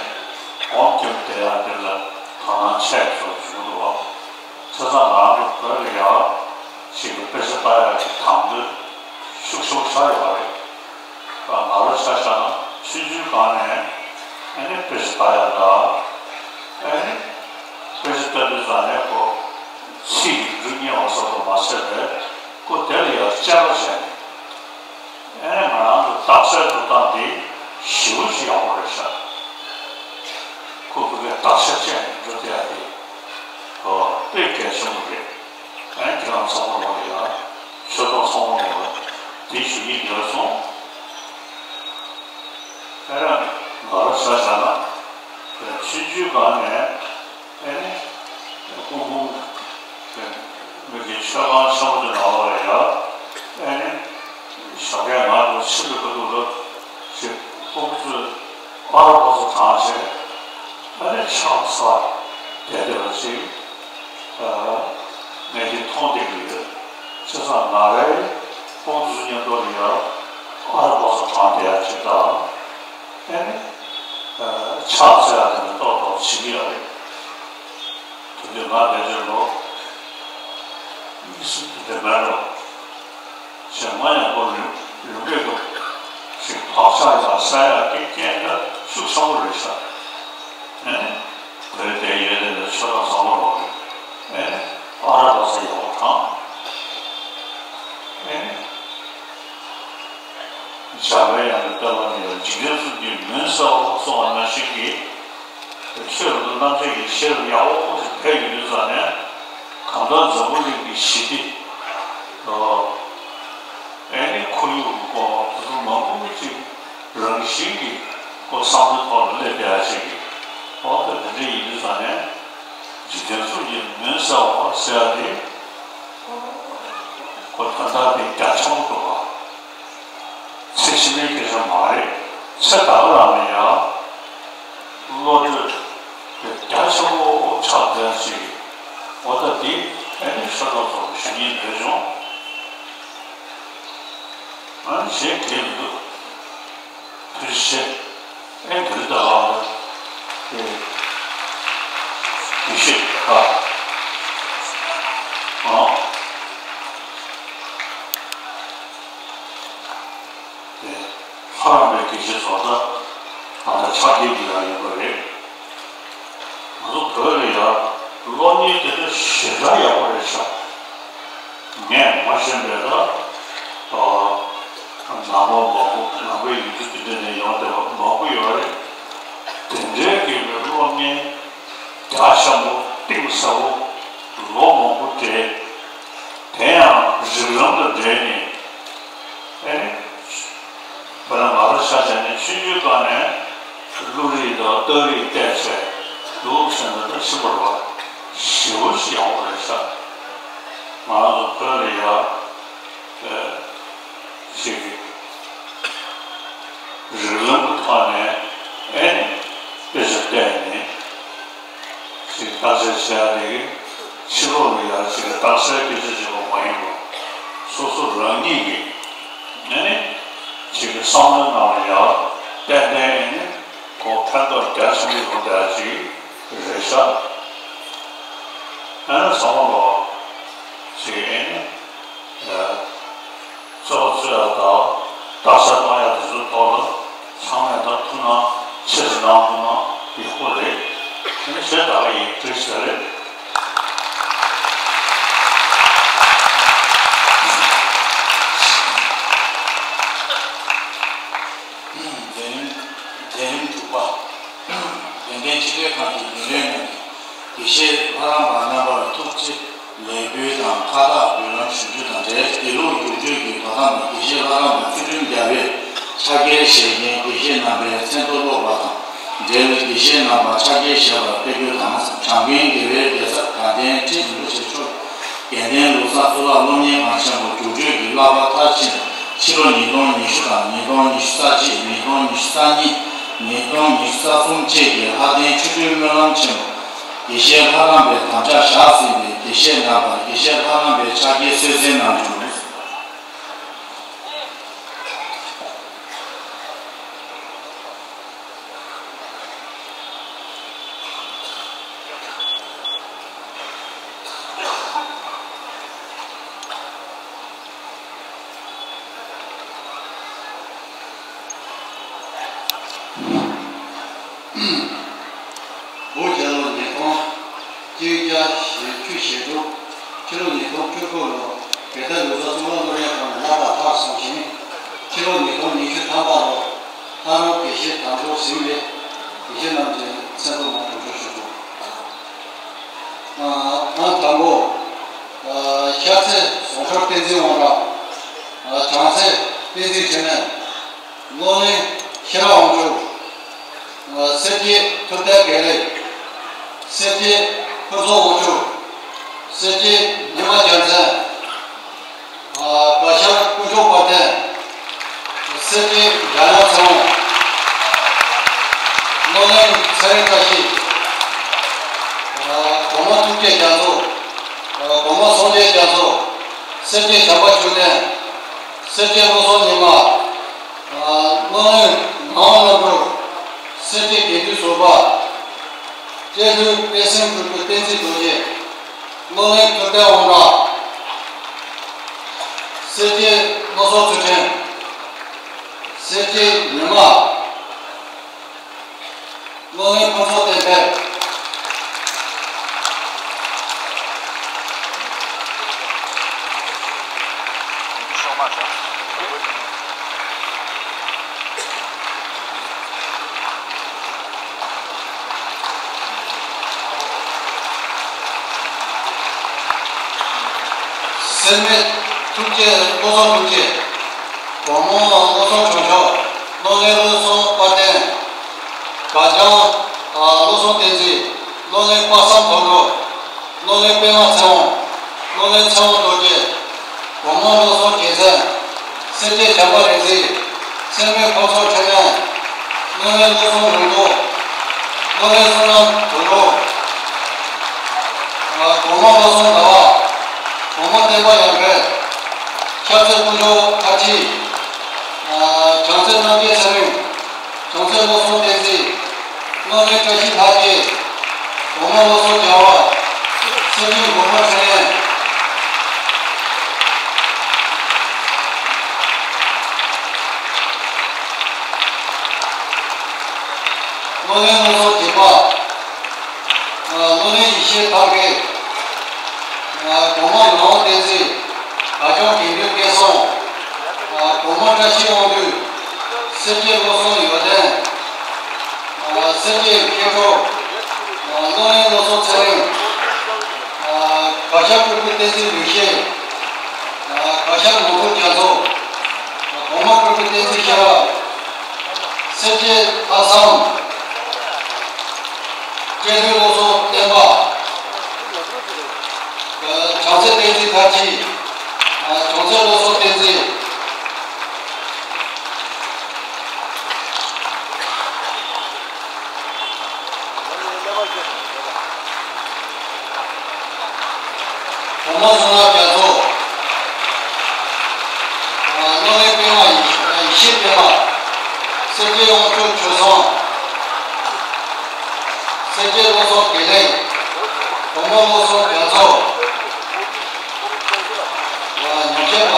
སྒོམ་སྐྱོན་དེ་ཡང་དེ་ལ་དོ་སྣང་ཆེ་ཙམ་བྱུང་འདུག་བ། བྱས་ཙང་ང་རང་གི་བོད་ལ་ཡང་ཞིག་གི་དཔེ་ཆ་ལྟ་ཡག་གི་དང་དོད་ཤུགས་ཆེན་པོ་ཆགས་ཡོད་པ་རེད། ང་རང་ཆ་བཞག་ན་ཆུང་ཆུང་སྒང་ནས་ཨ་ནི་དཔེ་ཆ་ལྟ་ཡག་ལ་ཨ་ནི་དཔེ་ཆ་ལྟ་དུས་ཙམ་ནས་ཁོ་ཚིག་གི་འབྲུ་རྙེད་པ་སོགས་དུ་མ་ཟད་པས་ཁོ་དེ་ལ་ཡང་དཔྱད་པ་བྱས་ནས་ཨ་ནི་ང་རང་ཚོ་རྟགས་གསལ་འགྲོ་སྟངས་འདི་ཞེ་པོ་ཞིག་ཡག་པོ་རེད་ཤག་ཁོ་ཁོ་གའི་རྟགས་གསལ་བྱས་ནས་འགྲོ་བསྡད་ཡག་དེ་དཔེ་གལ་ཆེན་པོ་རེད། ཨ་ནི་ཁྱེད་རང་ཚང་མ་ལོག་ལ་ཡ། ཆོས་ཚོགས་ཚང་མ་ལོག་ལ་དེ་ཞུ་སྙིང་འདོད་སོང་། ཨ་ནི་ང་རང་ཆ་བཞག་ན་ཆུང་ཆུང་སྒང་ནས་ཨ་ནི་སྐུ་ཕུང་མི་གི་མཆོད་ཁང་ཆེན་པོ་དེ་ནང་ལོགས་ལ་ཡ། ཨ་ནི་ཞོགས་ཀས་ང་ཚོ་ཕྱི་ལ་འགྲོ་དུས་ལ་ཅིག་སྤོ་བོ་ཚོས་ཨ་རོགས་པ་ཚོ་གྲངས་བྱས་ཨ་ནི་ཆང་ས་བསྡད་བསྡད་པ་ཅིག་ངས་འདི་མཐོང་བསྡད་ཀྱི་ཡོད། བྱས་ཙང་ང་རའི་སྤོ་བོ་ཚོ་མཉམ་དུ་ལ་ཡ་ཨ་རོགས་པ་ཚོ་གྲངས་བསྡད་ཡ་ཅིག་དང་། ཨ་ནི་ཕྱག་འཚལ་ཡག་དེ་ནི་ཏོག་ཏོག་བྱེད་ཀྱི་ཡོད་རེད། དེ་དུས་ང་ཕལ་ཆེར་ལོ་གཉིས་གསུམ་དེ་འདྲ་མེད་རོགས། བྱས་ཙང་ཡང་ཁོ་ལུས་ལུས་འབྲེལ་དུ་ཞིག་བག་ཆགས་ཡང་ཟ་ཡག་གི་རྐྱེན་འདྲ་ཤུགས་ཆེན་པོ་རེད་ཤག་ཨ་ནི་བོད་དེ་ཡོད་དེ་ལ་ཆོས་གྲོགས་ཚང་མ་ལོག་རེད། ཨ་ནི་ཨ་རོགས་པ་ཚོ་ཡག་པོ་དང་། ཨ་ནི། འཇམ་པའི་དབྱངས་ཀྱི་བསྟོད་པ་འདི་ལ་འཇིག་རྟེན་གསུམ་གྱི་མུན་བསལ་བ་གསུངས་པ་ནང་བཞིན་གྱི། ཆོས་ལ་རྣམ་འབྱེད་ཀྱི་ཤེས་རབ་ཡག་པོ་ཞིག་འཕེལ་ཡོང་དུས་ཙམ་ནས། གང་ལྟར་འཛམ་བུ་གླིང་གི་ཞི་བདེ། ཨ་ནི་ཁོར་ཡུག་གི་སྐོར་དེ་ཚོ་མང་པོ་ཅིག་རང་བཞིན་གྱིས་ ཁོ་བསམ་བློའི་ཐོག་ལ་སླེབས་བསྡད་ཡ་ཞིག་གིས། ཨོ་ད་དེ་འདྲ་ཡིན་དུས་ཙང་ནས་འཇིག་རྟེན་གསུམ་གྱི་མུན་བསལ་བ་ཟེར་ཡ་དེ། ཁོ་ད་ལྟ་དེ་རྒྱ་ཆེན་པོ་འདུག་ག་ཚེ་ཕྱི་མའི་སྐད་ཆ་མ་རེད། ཚེ་ད་ག་རང་ནས་ཡ་བློ་གྲོས་དེ་རྒྱ་ཆེན་པོ་ཆགས་བསྡད་ཡ་ཞིག་གིས། ཨོ་ད་དེ་ཨ་ནི་ཤ་སྟག་ཚོ་ཞུ་སྙིང་འདོད་བྱུང་། ཨ་ནི་གཞན་གལ་མི་འདུག་ཐུགས་རྗེ་ཆེ། ཨེ་འདིར་ད་ལ་ཨེ་དགེ་བཤེས་ཁ་ཨ་དེ་ལྷ་རམས་པའི་དགེ་བཤེས་ཚོ་ད་ད་ལྟ་ཕྱག་འཁྱེར་གྱི་ཡ་ཡོད་པ་རེད། ང་ཚོ་བོད་ལ་ཡ་སློབ་གཉེར་དེ་འདྲ་ཞེ་དྲག་ཡག་པོ་རེད་ཤག་ངས་མ་ཤེས་པའི་ད་ནང་པ་མང་པོ་ནང་པའི་ཡུལ་གྲུ་དེ་འདྲ་ནས་ཡོང་བསྡད་པ་མང་པོ་ཡོད་རེད། དེ་འདྲའི་དགེ་བའི་སློབ་གཉེར་རྒྱ་ཆེན་པོ་གཏིང་ཟབ་པོ་ལོ་མང་པོ་བགྲེས། དེ་ཡང་རིགས་ལམ་དང་འབྲེལ་ནས་ཨེ། དཔེར་ན་ང་རང་ཆ་བཞག་ནས་ཆུང་ཆུང་སྒང་ནས་བློ་རིག་དང་རྟགས་རིག་བལྟས་བྱས་འདུག་ཟེར་ན་ད་ཤི་བར་བ་ཞེ་པོ་ཞིག་ཡག་པོ་རེད་ཤག་ང་རང་ཚོ་བོད་ལ་ཡ་ཅིག་རིགས་ལམ་གྱི་ཐོག་ནས་ཨེ་དཔེ་ཆ་བལྟས་ནས། ཅིག་བརྟག་དཔྱད་བྱེད་ཡ་དེ་གི་ཕྱི་ལོགས་ལ་ཡ་ཅིག་བརྟག་དཔྱད་སྐད་ཆ་བྱེད་པ་མ་ཡིན་པར། སོ་སོ་རང་ཉིད་ཀྱི་ཨ་ནི་ཅིག་གི་བསམ་བློའི་ནང་ལ་ཡ་ཏན་ཏན་ཨ་ནི་ཁོ་ཕན་ཐོགས་རྒྱ་ཆེན་པོ་ཡོང་བསྡད་ཡ་ཅིག་རེད་ཤག་ཨ་ནི་ཚང་མ་ལོ་ཅིག་ཨ་ནི། ཚོགས་གཙོས་དང་བརྟག་བྱ་གཏོང་ཡ་དེ་ཚོའི་ཐོག་ལ་ཚང་མས་ད་ཐུགས་སྣང་ཆེ་ཙམ་གནང་ཐུབ་ན་ཡག་པོ་རེད། དེ་ནས་བྱས་ད་ག་ཡིན། བཀྲ་ཤིས་བདེ་ལེགས། མཛད་རིམ་མཛད་རིམ་དྲུག་པ། དོན་ལྡན་ཕྱི་དྲིལ་ཁང་གི་རྒྱུན་ལས་རྣམས་ཀྱིས་དགེ་བཤེས་ལྷ་རམས་པ་རྣམ་པར་ཐུགས་རྗེ་ལེགས་འབུལ་དང་ཁ་བཏགས་འབུལ་ལམ་ཞུ་རྒྱུ་དང་འབྲེལ། དགེ་ལུགས་རྒྱུགས་སྤྲོད་ཀྱི་དོ་དམ་ནས་དགེ་བཤེས་ལྷ་རམས་པ་ཚུལ་ཁྲིམས་རྒྱལ་པོས་ཕྱག་འཁྱེར་བཞེས་མཁན་དགེ་བཤེས་རྣམ་པའི་མཚན་ཐོ་ཀློག་པ་དང་འབྲེལ། དགེ་བཤེས་རྣམ་པ་ཕྱག་འཁྱེར་བཞེས་པར་ཕེབས་རྒྱུ་དང་། བྱམས་མགོན་དགེ་བའི་བདེ་རྩ་དགའ་ལྡན་ཁྲི་རིན་པོ་ཆེ་མཆོག་དགེ་ལྡན་ལུགས་བཟང་གཙུག་ལག་སློབ་གཉེར་ཁང་ཆེན་མོ་རྒྱུགས་སྤྲོད་ཀྱི་བསླབ་པ་མཐར་ཕྱིན། ཕྱི་ལོ་ཉིས་སྟོང་ཉི་ཤུ་དང་ཉིས་སྟོང་ཉི་ཤུ་རྩ་གཅིག་ཉིས་སྟོང་ཉི་ཤུ་རྩ་གཉིས། ཉིས་སྟོང་ཉི་ཤུ་རྩ་གསུམ་བཅས་ཀྱི་ལྷ་ལྡན་ཆོ་འཕྲུལ་སྨོན་ལམ་ཆེན་མོ། དགེ་བཤེས་ལྷ་རམས་པའི་དམ་བཅའ་བཞག་ཟིན་པའི་དགེ་བཤེས་རྣམ་པར་དགེ་བཤེས་ལྷ་རམས་པའི་ཕྱག་འཁྱེར་གསོལ་སྩལ་གནང་བྱུང་། བོད་རྒྱལ་ལོ་ཉིས་སྟོང་བཅོ་བརྒྱད་ཞེ་བཅུ་ཞེ་དྲུག་ཕྱི་ལོ་ཉིས་སྟོང་བཅུ་དགུ་ལོ་དགེ་ལྡན་ལུགས་བཟང་གཙུག་ལག་སློབ་གཉེར་ཁང་ནས་བསླབ་པ་མཐར་སོན་ཞིང་། ཕྱི་ལོ་ཉིས་སྟོང་ཉི་ཤུ་ཐམ་པ་ལོ་ལྷ་རམས་དགེ་བཤེས་དམ་ཆོས་ཟིན་པའི་དགེ་བཤེས་རྣམས་ཀྱི་མཚན་ཐོ་མར་དྲུང་ཆོག་ཞུ་དགོས། ཨ། ཨང་དང་པོ། ཨ། ཤར་རྩེ་ཟུང་ཤོར་བསྟན་འཛིན་དབང་གྲགས། ཨ། བྱང་རྩེ་བསྟན་འཛིན་འཕྲིན་ལས། བློ་གླིང་ཤེས་རབ་དབང་ཕྱུག་ཨ། སེར་སྐྱའི་ཐུབ་བསྟན་དགེ་ལེགས། སེར་སྐྱའི་ཕུན་ཚོགས་དབང་ཕྱུག་སེར་སྐྱའི་ཉི་མ་རྒྱལ་མཚན། ཨ། བར་ཤར་དཀོན་མཆོག་དཔལ་ལྡན། སེར་སྐྱའི་འཇམ་དབྱངས་ཚེ་དབང་། བློ་གླིང་ཚེ་རིང་བཀྲ་ཤིས། ཨ། གོང་མ་ཐུགས་བསྐྱེད་རྒྱ་མཚོ། ཨ། གོང་མ་སངས་རྒྱས་རྒྱ་མཚོ། སེར་སྐྱའི་བྱམས་པ་བཅུ་ལྡན། སེར་སྐྱའི་བློ་བཟང་ཉི་མ། ཨ། བློ་གླིང་ངག་དབང་རྣམ་གྲོལ། སེར་སྐྱའི་དགེ་འདུན་ཟུར་པ། སྐྱེས་ལྷུན་དཔལ་སེང་ཕུར་བུ་བསྟན་འཛིན་རྡོ་རྗེ། བློ་གླིང་ཐུབ་བསྟན་དབང་གྲགས། སེར་སྐྱའི་བློ་བཟང་ཚུལ་ཁྲིམས། སེར་སྐྱའི་ཉི་མ། བློ་གླིང་ཕུན་ཚོགས་བསྟན་འཕེལ། སེར་སྨད་ཐུགས་རྗེ་བློ་བཟང་ཐུགས་རྗེ། གོང་མ་བློ་བཟང་གྲོང་ཆོག་བློ་གླིང་བློ་བཟང་དཔལ་ལྡན། བསོད་ནམས་བསྟན་འཛིན། བློ་གླིང་དཔག་བསམ་དོན་གྲུབ། བློ་གླིང་པདྨ་ཚེ་དབང་། བློ་གླིང་ཚེ་དབང་རྡོ་རྗེ། གོང་མ་བློ་བཟང་རྒྱལ་མཚན། སྲས་སྐྱིད་བྱམས་པ་རིག་འཛིན། སྲས་མོ་ཕུན་ཚོགས་འཕྲིན་ལས། བློ་གླིང་བློ་བཟང་ལུང་རྟོགས། བློ་གླིང་བསོད་ནམས་དོན་གྲུབ། གོང་མ་བློ་བཟང་ཟླ་བ། གོང་མ་བསྟན་པ་ཡར་འཕེལ། ཤར་རྩེ་དཀོན་མཆོག་མཐར་ཕྱིན། བྱང་རྩེ་རྣམ་རྒྱལ་ཚེ་རིང་། བྱང་རྩེ་བློ་བཟང་བསྟན་འཛིན། བློ་གླིང་བཀྲ་ཤིས་ལྷ་རྗེ། གོང་མ་བློ་བཟང་རྒྱལ་བ། སྲས་སྐྱིད་མགོན་པོ་འཕྲིན་ལས། བློ་གླིང་བློ་བཟང་སྦྱིན་པ། བློ་གླིང་ཡེ་ཤེས་ཐབས་མཁས། གོང་མ་ངག་དབང་བསྟན་འཛིན། དགའ་སྐྱོང་དགེ་འདུན་སྐལ་བཟང་། གོང་མ་བཀྲ་ཤིས་དབང་འདུས། སྲས་སྐྱིད་བློ་བཟང་ཡོན་ཏན། སྲས་སྐྱིད་མཁས་གྲུབ། བློ་གླིང་བློ་བཟང་ཚེ་རིང་། དགའ་ཤར་སྤྲུལ་སྐུ་བསྟན་འཛིན་ལེགས་བཤད། དགའ་ཤར་ངོ་ཐུག་རྒྱ་མཚོ། གོང་མ་སྤྲུལ་སྐུ་བསྟན་འཛིན་ཤེས་རབ། སྲས་སྐྱིད་ལྷག་བསམ། སྐྱེ་ལྷུན་བློ་བཟང་བསྟན་པ། བྱང་རྩེ་བསྟན་འཛིན་མཐར་ཕྱིན། བྱང་རྩེ་བློ་བཟང་བསྟན་འཛིན། གོང་མ་བསོད་ནམས་རྒྱ་མཚོ། བློ་གླིང་པདྨ་ཡེ་ཤེས་པདྨ། སྲས་སྐྱིད་དབང་ཕྱུག་ཆོས་བཟང་། སྲས་སྐྱིད་བློ་བཟང་དགེ་ལེགས། གོང་མ་བློ་བཟང་རྒྱ་མཚོ། ཉམས་བཞེས་པ།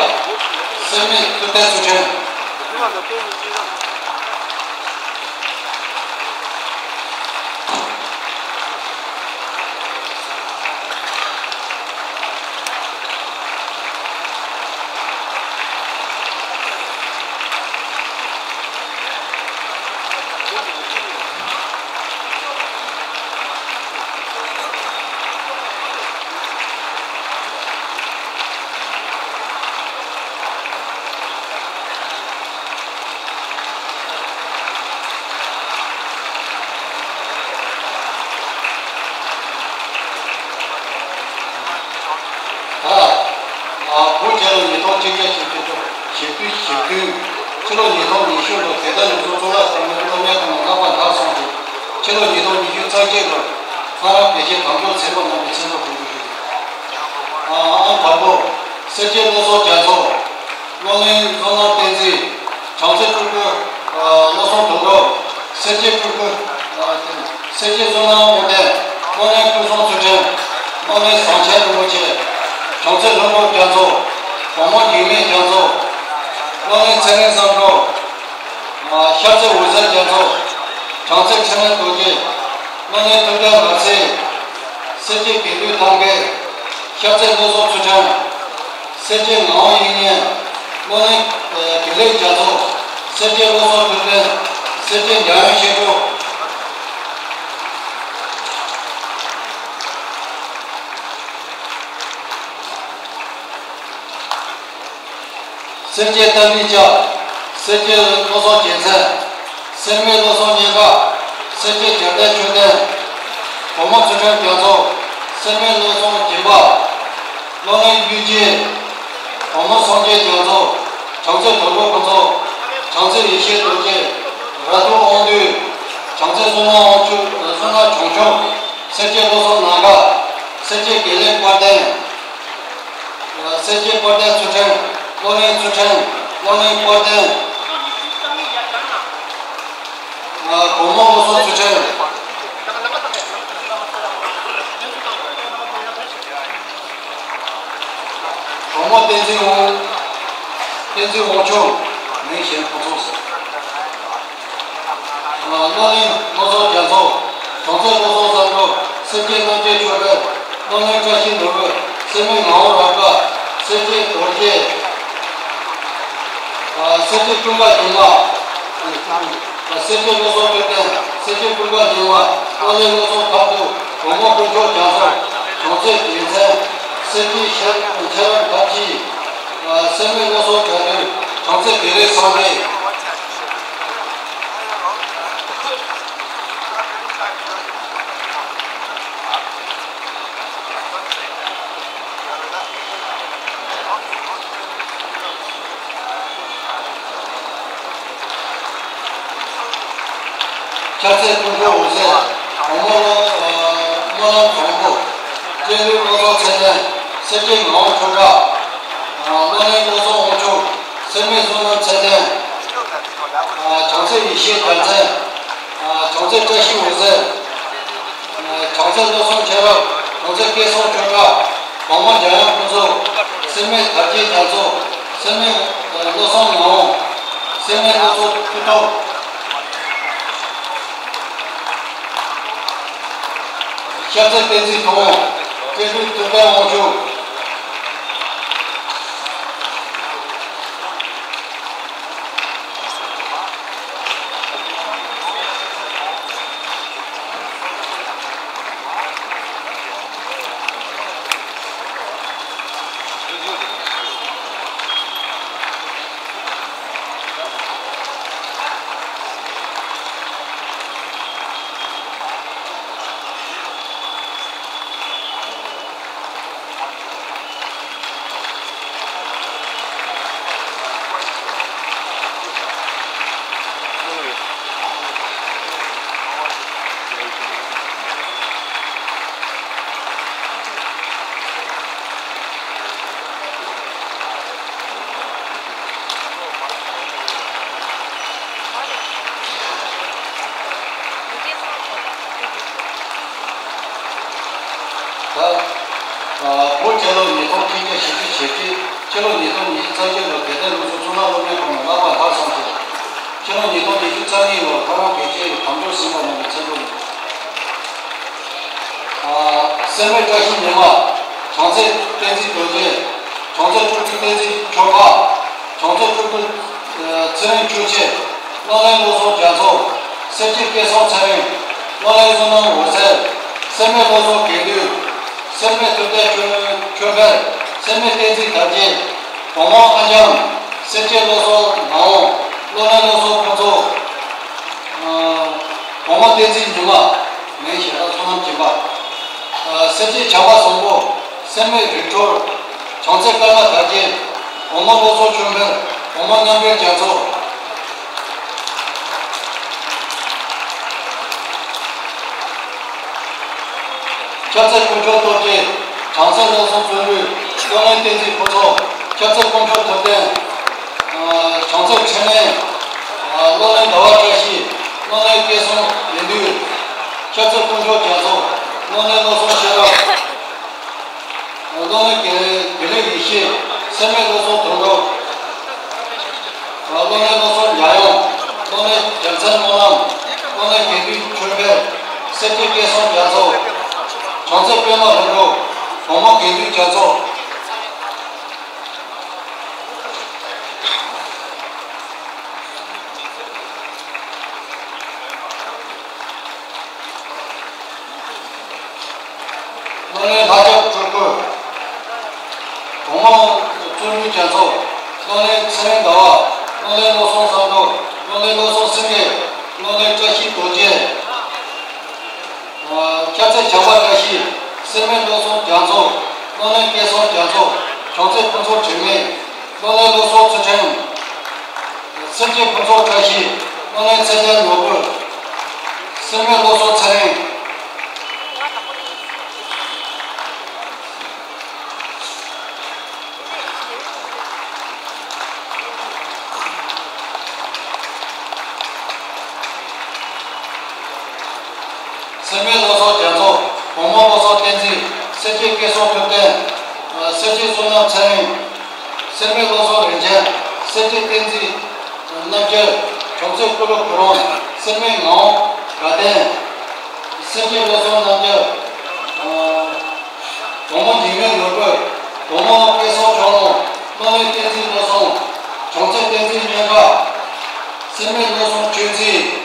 སྲས་མོ་ཐུབ་བསྟན་ཚུལ་ཁྲིམས། ད། བོད་རྒྱལ་ལོ་ཉིས་སྟོང་ཆིག་བརྒྱ་བཞི་བཅུ་ཞེ་བདུན། ཞེ་བདུན། ཕྱི་ལོ་ཉིས་སྟོང་ཉི་ཤུ་ལོར་དེ་ལྟར་ཡོངས་རྫོགས་གཙུག་ལག་ཟབ་མོའི་སློབ་གཉེར་ཁང་ནས་བསླབ་པ་མཐར་སོན་ཞིང་། ཕྱི་ལོ་ཉིས་སྟོང་ཉི་ཤུ་རྩ་གཅིག་ལོར་ལྷ་རམས་དགེ་བཤེས་དམ་ཆོས་ཚེ་དབང་རྣམ་པའི་མཚན་ཐོག་དགོངས་ཞུ་ཞུས། ཨ་ཨང་བར་པོ། སྲས་སྐྱིད་བློ་བཟང་རྒྱ་མཚོ། བློ་གླིང་བསོད་ནམས་བསྟན་འཛིན། བྱང་རྩེ་སྤྲུལ་སྐུ། བློ་བཟང་དོན་གྲུབ། སྲས་སྐྱིད་སྤྲུལ་སྐུ། སྲས་སྐྱིད་བསོད་ནམས་དབང་ལྡན། བློ་གླིང་ཀུན་བཟང་ཚུལ་ཁྲིམས། བློ་གླིང་བཟང་ཆེན་རིན་པོ་ཆེ། བྱང་རྩེ་ལྷུན་གྲུབ་རྒྱ་མཚོ། གོང་མ་འཇིགས་མེད་རྒྱ་མཚོ། བློ་གླིང་ཚེ་རིང་བསམ་གྲུབ། ཤར་རྩེ་འོད་ཟེར་རྒྱ་མཚོ། བྱང་རྩེ་འཕྲིན་ལས་རྡོ་རྗེ། བློ་གླིང་ཐུབ་བསྟན་ལགས་སྲས། སྲས་སྐྱིད་དགེ་འདུན་ཐབས་མཁས། ཤར་རྩེ་བློ་བཟང་ཚུལ་ཁྲིམས། སྲས་སྐྱིད་ངག་དབང་དབྱིག་གཉེན། བློ་གླིང་དགེ་ལེགས་རྒྱ་མཚོ། སྲས་སྐྱིད་བློ་བཟང་ཐུབ་བསྟན། སྲས་སྐྱིད་འཇམ་དབྱངས་ཆོས་གྲུབ། སྲས་སྐྱིད་རྟ་མགྲིན་ལྕགས། སྲས་སྐྱིད་བློ་བཟང་རྒྱལ་མཚན། སྲས་མོ་བློ་བཟང་གཉན་ཁ། སྲས་སྐྱིད་རྒྱལ་བསྟན་ཆོས་ལྡན། གོང་མ་ཚུལ་ཁྲིམས་རྒྱ་མཚོ། སྲས་མོ་བློ་བཟང་སྦྱིན་པ། བློ་གླིང་གཡུལ་རྒྱལ། གོང་མ་སངས་རྒྱས་རྒྱ་མཚོ། བྱང་རྩེ་དོལ་པོ་ཕུན་ཚོགས། བྱང་རྩེ་ཡེ་ཤེས་རྡོ་རྗེ། ར་ཐུག་དབང་འདུས། བྱང་རྩེ་བསོད་ནམས་དབང་ཕྱུག། བསོད་ནམས་བྱང་ཆུབ། སྲས་སྐྱིད་བློ་བཟང་ནམ་མཁའ། སྲས་སྐྱིད་དགེ་ལེགས་དཔལ་ལྡན། སྲས་སྐྱིད་དཔལ་ལྡན་ཚུལ་ཁྲིམས། བློ་གླིང་ཚུལ་ཁྲིམས། བློ་གླིང་དཔལ་ལྡན། གོང་མ་བློ་བཟང་ཚུལ་ཁྲིམས། གོང་མ་བསྟན་འཛིན་དབང་། བསྟན་འཛིན་དབང་ཕྱུག། མིང་གཞན་ཕུན་ཚོགས་ཟེར། བློ་གླིང་བློ་བཟང་རྒྱ་མཚོ། བྱང་རྩེ་བློ་བཟང་བསམ་གྲུབ། སྲས་སྐྱིད་རྣམ་རྒྱལ་ཆོས་འཕེལ། བློ་གླིང་བཀྲ་ཤིས་ནོར་བུ། སྲས་མོ་ངག་དབང་རབ་དགའ། སྲས་སྐྱིད་རྡོ་རྗེ། སྲས་སྐྱིད་སྤྲུལ་པ་སྦྱིན་པ། སྲས་སྐྱིད་བློ་བཟང་ཐུབ་བསྟན། སྲས་སྐྱིད་སྤྲུལ་པ་སྦྱིན་པ། བློ་གླིང་བློ་བཟང་མཐར་ཐུག། གོང་མ་དཀོན་མཆོག་རྒྱ་མཚོ། བྱང་རྩེ་རྒྱལ་མཚན། སྲས་སྐྱིད་ཤེས་ཤེས་རབ་མཐར་ཕྱིན། སྲས་མོ་བློ་བཟང་གྲགས་འདུལ། བྱང་རྩེ་དགེ་ལེགས་སངས་རྒྱས། ཤར་རྩེ་དཀོན་མཆོག་འོད་ཟེར། གོང་མ་བློ་བློ་སྣང་བཟང་པོ། སྤྲེལ་ལོའི་བློ་བཟང་ཚེ་བརྟན། སེར་སྐྱའི་ངག་དབང་ཆོས་གྲགས། བློ་ལྡན་བློ་བཟང་དབང་ཕྱུག་སེར་སྨད་བསོད་ནམས་ཚེ་བརྟན། བྱང་རྩེ་ཡེ་ཤེས་རྒྱལ་མཚན། བྱང་རྩེ་བཀྲ་ཤིས་འོད་ཟེར། བྱང་རྩེ་བློ་བཟང་ཆོས་རབ། བྱང་རྩེ་སྐལ་བཟང་ཆོས་གྲགས། གོང་མ་འཇམ་དབྱངས་ཕུན་ཚོགས། སེར་སྨད་དར་རྒྱས་རྒྱ་མཚོ། སེར་སྨད་བློ་བཟང་ངག་དབང་། སེར་སྨད་བློ་བཟང་ཐུབ་ཐོབ། ཤར་རྩེ་བསྟན་འཛིན་ཐུབ་དབང་། སྤྲེལ་ལོའི་ཐུབ་བསྟན་དབང་ཕྱུག་ད། བོད་རྒྱལ་ལོ་ཉིས་སྟོང་ཁྲི་བརྒྱ་བཞི་བཅུ་ཞེ་གཅིག་ཕྱི་ལོ་ཉིས་སྟོང་ཉི་ཤུ་རྩ་གཅིག་ལོར་དགེ་ལྡན་ལུགས་གསུམ་གཙུག་ལག་སློབ་གཉེར་ཁང་ནས་བསླབ་པ་མཐར་སོན་ཞིང་། ཕྱི་ལོ་ཉིས་སྟོང་ཉི་ཤུ་རྩ་གཉིས་ལོར་ལྷ་རམས་དགེ་ཆེ་ཡི་དམ་ཆོས་གཟིགས་པ་རྣམས་ཀྱི་མཚན་གྲུབ། སེར་སྨད་བཀྲ་ཤིས་ཉི་མ། བྱང་རྩེ་བསྟན་འཛིན་རྡོ་རྗེ། བྱང་རྩེ་སྤྲུལ་སྐུ་བསྟན་འཛིན་ཆོས་འཕགས། བྱང་རྩེ་སྤྲུལ་སྐུ་ཚེ་རིང་ཆོས་ཆེ། བློ་ལྡན་བློ་བཟང་རྒྱ་མཚོ། སེར་སྐྱའི་སྐལ་བཟང་ཚེ་རིང་། བློ་ལྡན་བསོད་ནམས་འོད་ཟེར། སེར་སྨད་བློ་བཟང་དགེ་འདུན། སེར་སྨད་ཐུབ་བསྟན་ཆོས་ཆོས་འཕེལ། སེར་སྨད་བསྟན་འཛིན་དར་རྒྱས། གོང་མ་ཨ་འཇམ། སེར་སྐྱའི་བློ་བཟང་ངག་དབང་། བློ་ལྡན་བློ་བཟང་ཕུན་ཚོགས། གོང་མ་བསྟན་འཛིན་ཉི་མ། མིང་གཞན་དག་བསོད་ནམས་སྦྱིན་པ། སེར་སྐྱའི་བྱམས་པ་བཟང་པོ། སེར་སྨད་རིག་གྲོལ། བྱང་རྩེ་ཀརྨ་དར་རྒྱས། གོང་མ་བློ་བཟང་ཆོས་འཕེལ། གོང་མ་རྣམ་རྒྱལ་རྒྱ་མཚོ། ཤར་རྩེ་དཀོན་མཆོག་རྡོ་རྗེ། བྱང་རྩེ་བློ་བཟང་བརྩོན་འགྲུས། བློ་ལྡན་བསྟན་འཛིན་ཕུན་ཚོགས། ཤར་རྩེ་དཀོན་མཆོག་ཐུབ་བསྟན། བྱང་རྩེ་འཕྲིན་ལས། བློ་ལྡན་ཟླ་བ་བཀྲ་ཤིས། བློ་ལྡན་སྐལ་བཟང་དགེ་འདུན། ཤར་རྩེ་དཀོན་མཆོག་རྒྱ་མཚོ། བློ་ལྡན་བློ་བཟང་ཤེས་རབ། བློ་ལྡན་དགེ་དགེ་ལེགས་ཡེ་ཤེས། སེར་སྨད་བློ་བཟང་དོན་གྲུབ། བློ་ལྡན་བློ་བཟང་འཇམ་དབྱངས། བློ་ལྡན་རྒྱལ་མཚན་སྨོན་ལམ། བློ་ལྡན་དགེ་འདུན་ཆོས་འཕེལ། སེར་སྐྱའི་སྐལ་བཟང་རྒྱ་མཚོ། བྱང་རྩེ་པད་མ་ལྷུན་གྲུབ། གོང་མ་དགེ་འདུན་རྒྱ་མཚོ། བློ་ལྡན་ལྷ་སྐྱབས་སྤྲུལ་སྐུ། གོང་མ་བརྩོན་འགྲུས་རྒྱ་མཚོ། བློ་ལྡན་ཚེ་རིང་ཟླ་བ། བློ་ལྡན་བློ་བཟང་བསམ་གྲུབ། བློ་ལྡན་བློ་བཟང་སེང་གེ། བློ་ལྡན་བཀྲ་ཤིས་རྡོ་རྗེ། ཤར་རྩེ་བྱམས་པ་བཀྲ་ཤིས། སེར་སྨད་བློ་བཟང་རྒྱ་མཚོ། བློ་ལྡན་སྐལ་བཟང་རྒྱ་མཚོ། བྱང་རྩེ་ཕུན་ཚོགས་དྲི་མེད། བློ་ལྡན་བློ་བཟང་ཚུལ་ཁྲིམས། སེར་སྐྱའི་ཕུན་ཚོགས་བཀྲ་ཤིས། བློ་ལྡན་ཚེ་བརྟན་ནོར་བུ། སེར་སྨད་བློ་བཟང་ཚེ་རིང་། སེར་སྨད་བློ་བཟང་རྒྱ་མཚོ། གོང་མ་བློ་བཟང་བསྟན་འཛིན། སེར་སྐྱའི་སྐལ་བཟང་ཐུབ་བསྟན། སེར་སྐྱའི་བསོད་ནམས་ཚེ་རིང་། སེར་སྨད་བློ་བཟང་རིན་ཆེན། སེར་སྐྱའི་བསྟན་འཛིན་རྣམ་རྒྱལ། བྱང་རྩེ་ཀུ་ལུ་བུ་རོང་། སེར་སྨད་ངག་དབང་དགའ་ལྡན། སེར་སྐྱའི་བློ་བཟང་རྣམ་རྒྱལ། གོང་མ་འཇིགས་མེད་ནོར་བུ། གོང་མ་སྐལ་བཟང་ཆོས་ལོངས། བློ་ལྡན་བསྟན་འཛིན་བློ་བཟང་། བྱང་རྩེ་བསྟན་འཛིན་སྙན་གྲགས། སེར་སྨད་བློ་བཟང་ཆོས་འཛིན།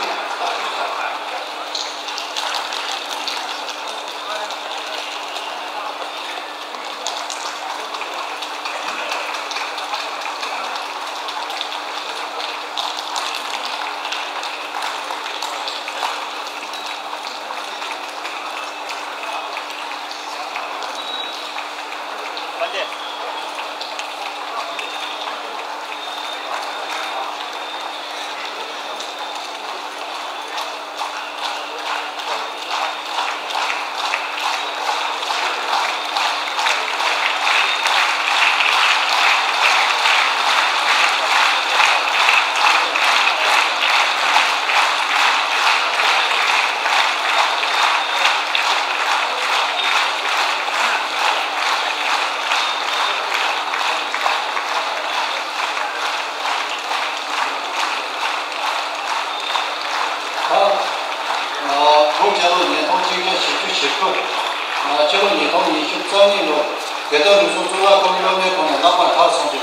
ཕྱི་ལོ་ཉིས་སྟོང་ཉི་ཤུ་རྩ་གཉིས་ལོར་དགའ་ལྡན་ལུགས་སྲོལ་གཙུག་ལག་ཁང་སློབ་གཉེར་ཁང་ནས་བསླབ་པ་མཐར་སོན་ཏེ།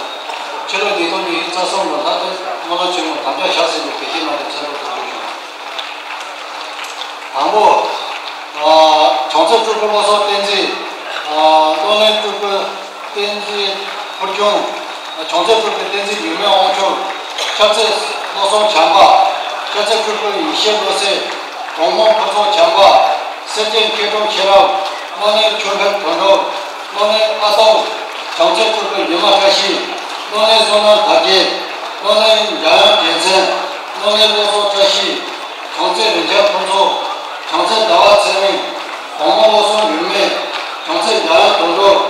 ཕྱི་ལོ་ཉིས་སྟོང་ཉི་ཤུ་རྩ་གསུམ་ལོར་ལྷ་ལྡན་སྨོན་ལམ་ཆེན་མོ་དམ་བཅའ་བཞག་ཟིན་པའི་དགེ་བཤེས་རྣམས་ཀྱི་མཚན་ཐོག་དུ་འཇུག་ཞུ། དང་པོ། བྱང་རྩེ་སྤྲུལ་སྐུ་བློ་བཟང་བསྟན་འཛིན། བློ་གླིང་སྤྲུལ་སྐུ་བསྟན་འཛིན་ཕུར་ཆུང་། བྱང་རྩེ་སྤྲུལ་སྐུ་བསྟན་འཛིན་འགྱུར་མེད་དབང་ཕྱུག། ཤར་རྩེ་བློ་བཟང་བྱམས་པ། ཤར་རྩེ་སྤྲུལ་སྐུ་ཡེ་ཤེས་བློ་གསལ། དགོང་མོ་ཕུན་ཚོགས་བྱམས་པ། སེར་སྐྱའི་མཁས་གྲུབ་ཤེས་རབ། བློ་གླིང་ཆོས་འཕེལ་དོན་གྲུབ། བློ་གླིང་ཨ་སྟག། བྱང་རྩེ་སྤྲུལ་སྐུ་ཉི་མ་བཀྲ་ཤིས། བློ་གླིང་བསོད་ནམས་དར་རྒྱས། བློ་གླིང་འཇམ་དབྱངས་རྒྱལ་མཚན། བློ་གླིང་བློ་བཟང་བཀྲ་ཤིས། བྱང་རྩེ་རིན་ཆེན་ཕུན་ཚོགས། བྱང་རྩེ་ཟླ་བ་ཚེ་རིང་། དགོང་མོ་བློ་བཟང་འགྱུར་མེད། བྱང་རྩེ་འཇམ་དབྱངས་དོན་གྲུབ།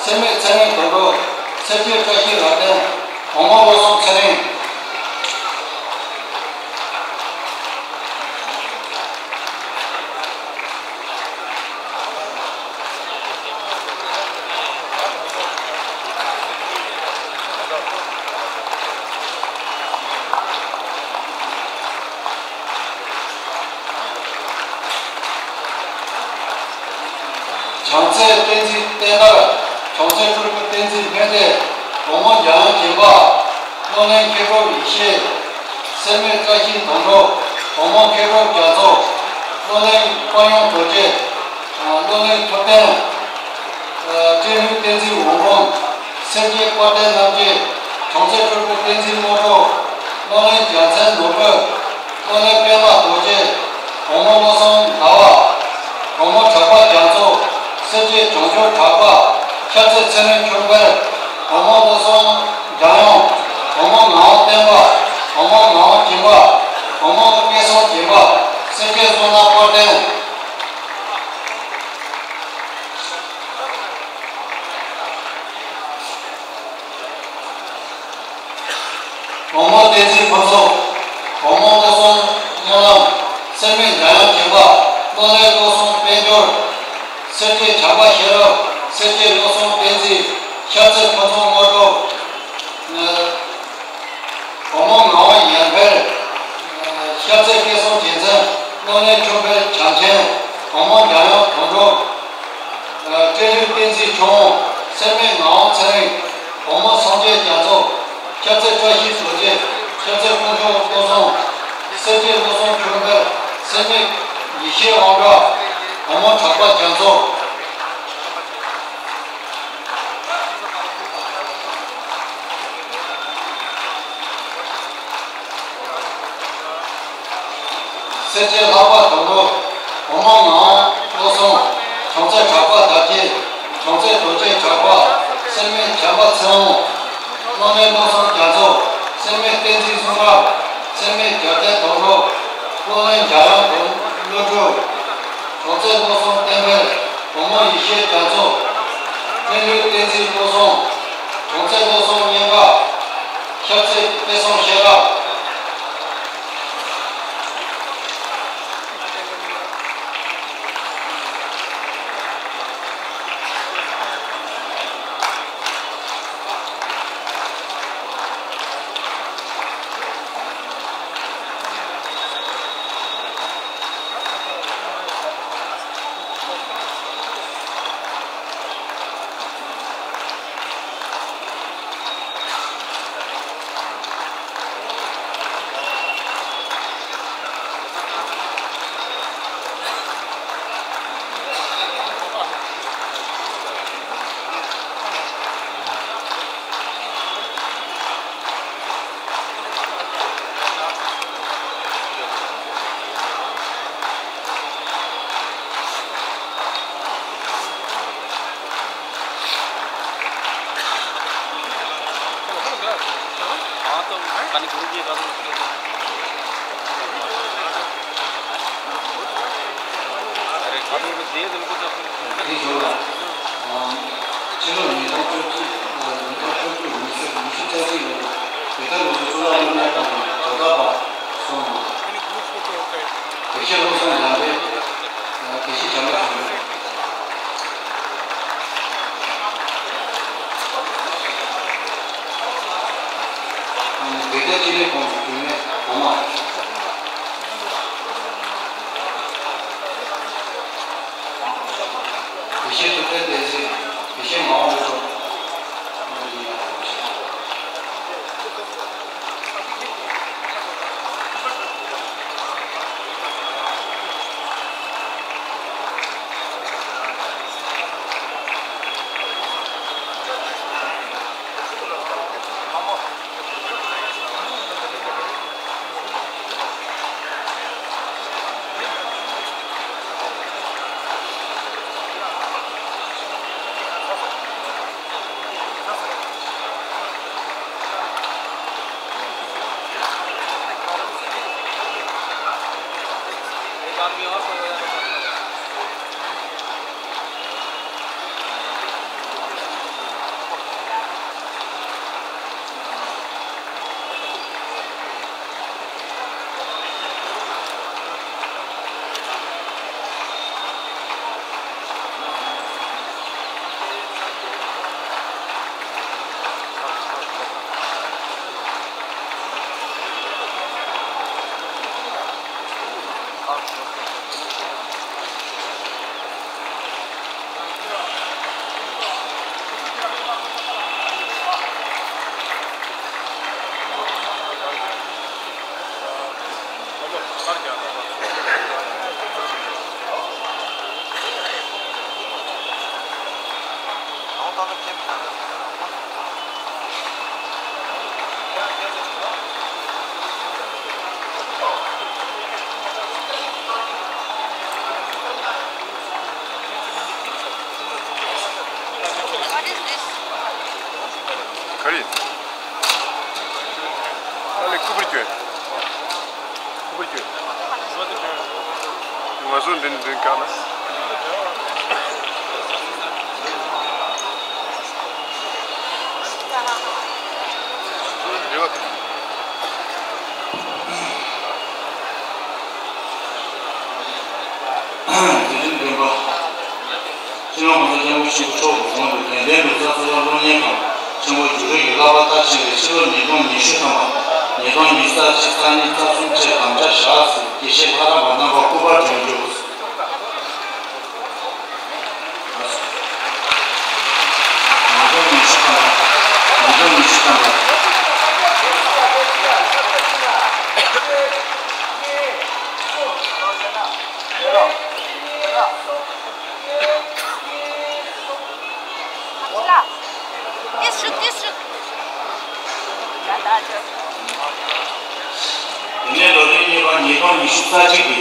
སེར་སྨད་ཚེ་རིང་དོན་གྲུབ། སེར་སྐྱའི་བཀྲ་ཤིས་རབ་བརྟན། དགོང་མོ་བློ་བཟང་ཚེ་རིང་། བྱང་རྩེ་བསྟན་འཛིན་བསྟན་དར། བྱང་རྩེ་སྤྲུལ་སྐུ་བསྟན་འཛིན་སྨན་བདེ། དགོང་མོ་འཇམ་དབྱངས་སྦྱིན་པ། བློ་གླིང་མཁས་གྲུབ་ཡེ་ཤེས། སེར་སྨད་བཀྲ་ཤིས་དོན་གྲུབ། དགོང་མོ་མཁས་གྲུབ་རྒྱ་མཚོ། བློ་གླིང་དཔལ་དབྱངས་རྡོ་རྗེ། བློ་གླིང་ཐུབ་བསྟན། སྤྲེལ་ལྷུན་བསྟན་འཛིན་འོང་འབུམ། སེར་སྐྱའི་དཔལ་ལྡན་རྣམ་རྒྱལ། བྱང་རྩེ་སྤྲུལ་སྐུ་བསྟན་འཛིན་བློ་གྲོས། བློ་གླིང་རྒྱལ་མཚན་ནོར་བུ། བློ་གླིང་པདྨ་རྡོ་རྗེ། དགོང་མོ་བློ་བཟང་ཟླ་བ། དགོང་མོ་གྲགས་པ་རྒྱ་མཚོ། སེར་སྐྱའི་བྱང་ཆུབ་གྲགས་པ། ཤར་རྩེ་ཚེ་རིང་ཆོས་འཕེལ། དགོང་མོ་བློ་བཟང་འཇམ་དབྱངས། དགོང་མོ་ངག་དབང་བསྟན་པ། དགོང་མོ་ངག་དབང་སྦྱིན་པ། དགོང་མོ་སྐལ་བཟང་སྦྱིན་པ། སེར་སྐྱའི་བསོད་ནམས་དཔལ་ལྡན། དགོང་མོ་བསྟན་འཛིན་ཕུན་ཚོགས། དགོང་མོ་བློ་བཟང་སྨོན་ལམ། སེར་སྨད་འཇམ་དབྱངས་སྦྱིན་པ། བློ་གླིང་བློ་བཟང་དཔལ་འབྱོར། སེར་སྐྱའི་བྱམས་པ་ཤེས་རབ། སེར་སྐྱའི་བློ་བཟང་བསྟན་འཛིན། ཤར་རྩེ་ཕུན་ཚོགས་དངོས་གྲུབ། དགོང་མོ་ངག་དབང་ཡར་འཕེལ། ཤར་རྩེ་སྐལ་བཟང་རྒྱལ་མཚན། བློ་གླིང་ཆོས་འཕེལ་བྱམས་ཆེན། དགོང་མོ་འཇམ་དབྱངས་དོན་གྲུབ། སྤྲེལ་ལྷུན་བསྟན་འཛིན་ཆུང་། སེར་སྨད་ངག་དབང་ཚེ་རིང་། དགོང་མོ་སངས་རྒྱས་རྒྱ་མཚོ། ཤར་རྩེ་བཀྲ་ཤིས་རྡོ་རྗེ། ཤར་རྩེ་དཀོན་མཆོག་བློ་བཟང་། སེར་སྐྱའི་བློ་བཟང་ཆོས་འཕེལ། སེར་སྨད་ཡེ་ཤེས་དབང་གྲགས། དགོང་མོ་གྲགས་པ་རྒྱ་མཚོ། སེར་སྐྱའི་ལྷག་པ་དོན་གྲུབ། དགོང་མོ་ངག་དབང་བློ་བཟང་། བྱང་རྩེ་གྲགས་པ་དར་རྒྱས། བྱང་རྩེ་རྡོ་རྗེ་གྲགས་པ། སེར་སྨད་བྱམས་པ་ཚེ་དབང་། བློ་གླིང་བློ་བཟང་རྒྱ་མཚོ། སེར་སྨད་བསྟན་འཛིན་གསུང་རབ། སེར་སྨད་རྒྱལ་བསྟན་དོན་གྲུབ། བློ་གླིང་འཇམ་དབྱངས་དོན་བློ་གྲོས། བྱང་རྩེ་བློ་བཟང་བསྟན་འཕེལ། དགོང་མོ་ཡེ་ཤེས་རྒྱ་མཚོ། སྤྲེལ་ལྷུན་བསྟན་འཛིན་བློ་བཟང་། བྱང་རྩེ་བློ་བཟང་སྙན་པ། ཤར་རྩེ་དཔལ་བཟང་ཤེས་རབ། འདི་ཞོར་ལ། ཕྱི་ལོ་ཉིས་སྟོང་བཅུ་གཅིག་ཉིས་སྟོང་བཅུ་གཅིག་ཉི་ཤུ་ཉི་ཤུ་རྩ་གཅིག་ལོར་དགའ་ལྡན་ལུགས་སྲོལ་གཙུག་ལག་སློབ་གཉེར་ཁང་གི་དོ་བདག་པ་གསུམ། དགེ་བཤེས་བློ་བཟང་ཡར་འཕེལ། དགེ་བཤེས་བྱམས་པ་ཆོས་འཕེལ། དགེ་ལྡན་སྤྱི་ལེ་ཁོངས་ཀྱི་རྒྱུད་སྨད་གོང་མ། དགེ་བཤེས་ཐུབ་བསྟན་བསྟན་འཛིན། དགེ་བཤེས་ངག་དབང་དབང་གྲགས། What is this? ག་རེ། ཨ་ལེ་ཀུ་པར་གྱོན། ཀུ་པར་གྱོན། ང་ཚོ་འདི་འདི་ག་ལ། རེ་བ། དེ་རིང་སྟོན་པ། སྤྱི་ནོར་༸གོང་ས་༸སྐྱབས་མགོན་ཆེན་པོ་མཆོག་གི་དགུང་ལོ་དོན་ལྡན་གྲུབ་མཐའ་གཙུག་ལག་སློབ་གཉེར་ཁང་ཆེན་པོ་བརྒྱུད་རིམ་གྱི་བསླབ་པ་མཐར་ཕྱིན་པའི་ཕྱི་ལོ་ཉིས་སྟོང་ཉི་ཤུ་ཐམ་པ། ཉིས་སྟོང་ཉི་ཤུ་རྩ་གཅིག་རྩ་གཉིས་རྩ་གསུམ་བཅས་དམ་བཅའ་བཞག་ཟིན་དགེ་བཤེས་ལྷ་རམས་པ་རྣམ་པ་སྐུ་པར་སྒྲོན་རྒྱུ། ཉིས་སྟོང་ཉི་ཤུ་ཐམ་པ། ཉིས་སྟོང་ཉི་ཤུ་ཐམ་པ། ཏིས་ཧྲུག་ཏིས་ཧྲུག་དེ་ནས་ལོ་རྒྱུས་གཉིས་པ་ཉིས་སྟོང་ཉི་ཤུ་རྩ་གཅིག་གི།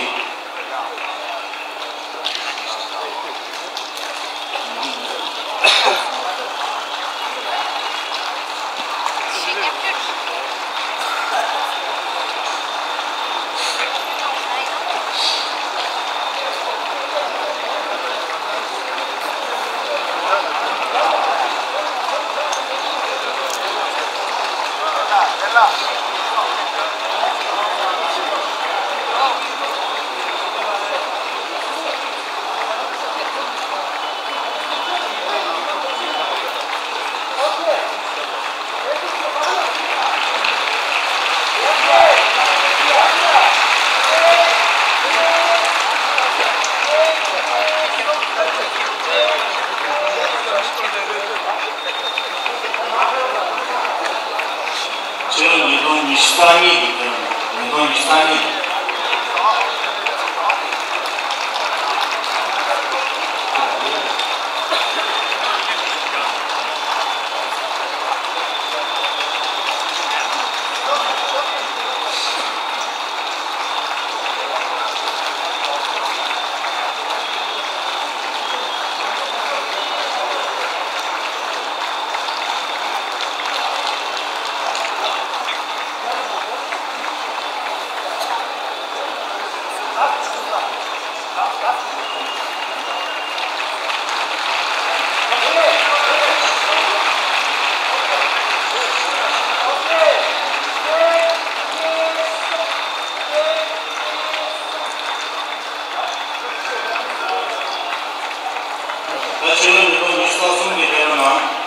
ཕྱི་ལོ་ཉིས་སྟོང་ཉི་ཤུ་རྩ་གཉིས་ཀྱི་དོན། ཉིས་སྟོང་ཉི་ཤུ་རྩ་གཉིས། ད་ཕྱི་ལོ་ཉིས་སྟོང་ཉི་ཤུ་རྩ་གསུམ་གྱི་སྤྱི་ལོ་ནང་།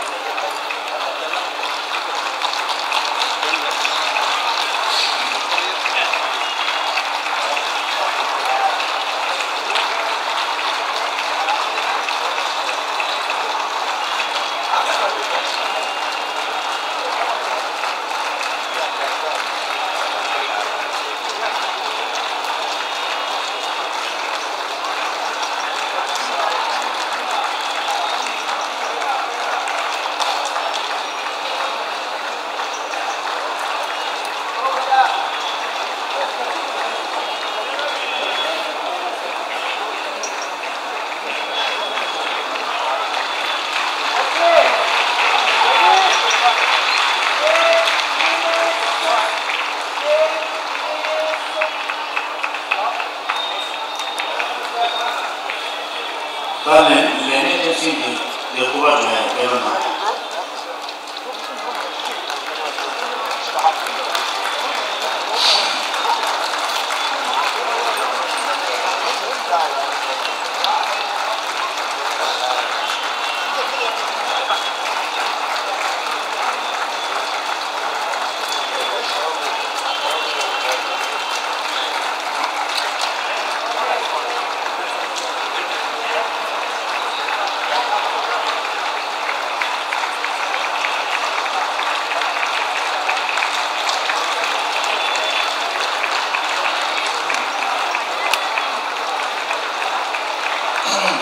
ད་ལན་ལས་གནས་འཐབ་ཟིན་གྱི་ལས་སྐུ་པར་སྒྲོན་ཡང་སྤེལ་གནང་།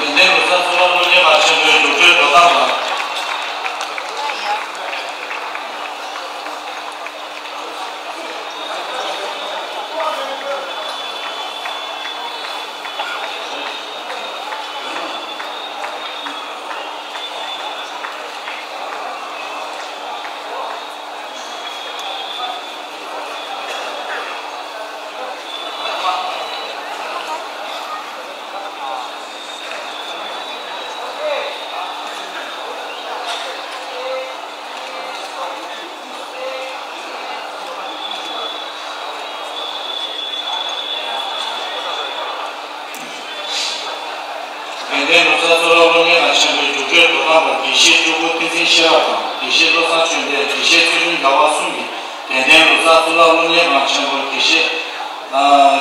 དགེ་ལྡན་ལོ་གསར་གཙུག་ལག་སློབ་གཉེར་ཁང་ཆེན་པོའི་རྒྱུགས་སྤྲོད་དོ་དམ་པ། དགེ་ལྡན་ལོ་གསར་གཙུག་ལག་སློབ་གཉེར་ཁང་ཆེན་པོའི་རྒྱུགས་སྤྲོད་དོ་དམ་པ་དགེ་བཤེས་སྤྲུལ་སྐུ་བསྟན་འཛིན་ཤེས་རབ་དང་། དགེ་བཤེས་བློ་བཟང་ཆོས་ལྡན། དགེ་བཤེས་ཚུལ་ཁྲིམས་ཟླ་བ་གསུམ་གྱིས་དགེ་ལྡན་ལོ་གསར་གཙུག་ལག་སློབ་གཉེར་ཁང་ཆེན་པོར་དགེ་བཤེས།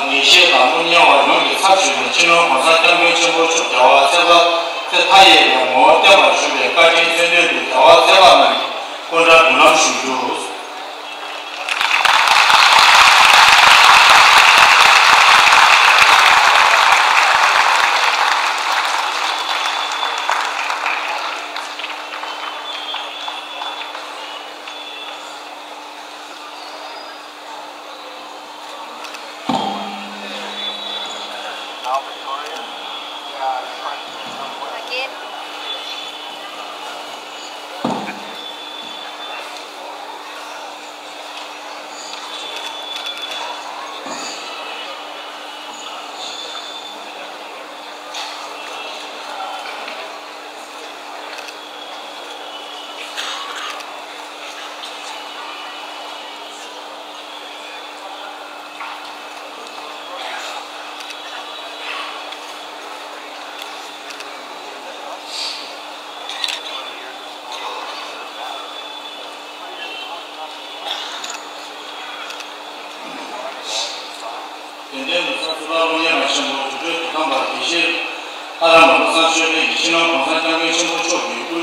དགེ་བཤེས་དང་སློབ་གཉེར་བ་ཡོངས་ཀྱི་ཚབ་ཞུས་ནས། སྤྱི་ནོར་༸གོང་ས་༸སྐྱབས་མགོན་ཆེན་པོ་མཆོག་རྒྱལ་བ་ཚེ་དཔག་ཚེ་མཐའ་ཡས་པའི་ངོ་བོར་བརྟན་པར་བཞུགས་པའི་བཀའ་དྲིན་མཚོན་དོན་དུ། རྒྱལ་བ་ཚེ་དཔག་རྣམས་ཀྱི་སྐུ་འདྲ་འབུལ་ལམ་ཞུ་རྒྱུ། དགེ་ལྡན་ལོ་གསར་གཙུག་ལག་སློབ་གཉེར་ཁང་ཆེན་པོའི་རྒྱུགས་སྤྲོད་དོ་དམ་པ་དགེ་བཤེས་ལྷ་རམས་པ་བློ་བཟང་ཆོས་འཕེལ་གྱིས་སྤྱི་ནོར་༸གོང་ས་༸སྐྱབས་མགོན་ཆེན་པོ་མཆོག་གི་སྐུ་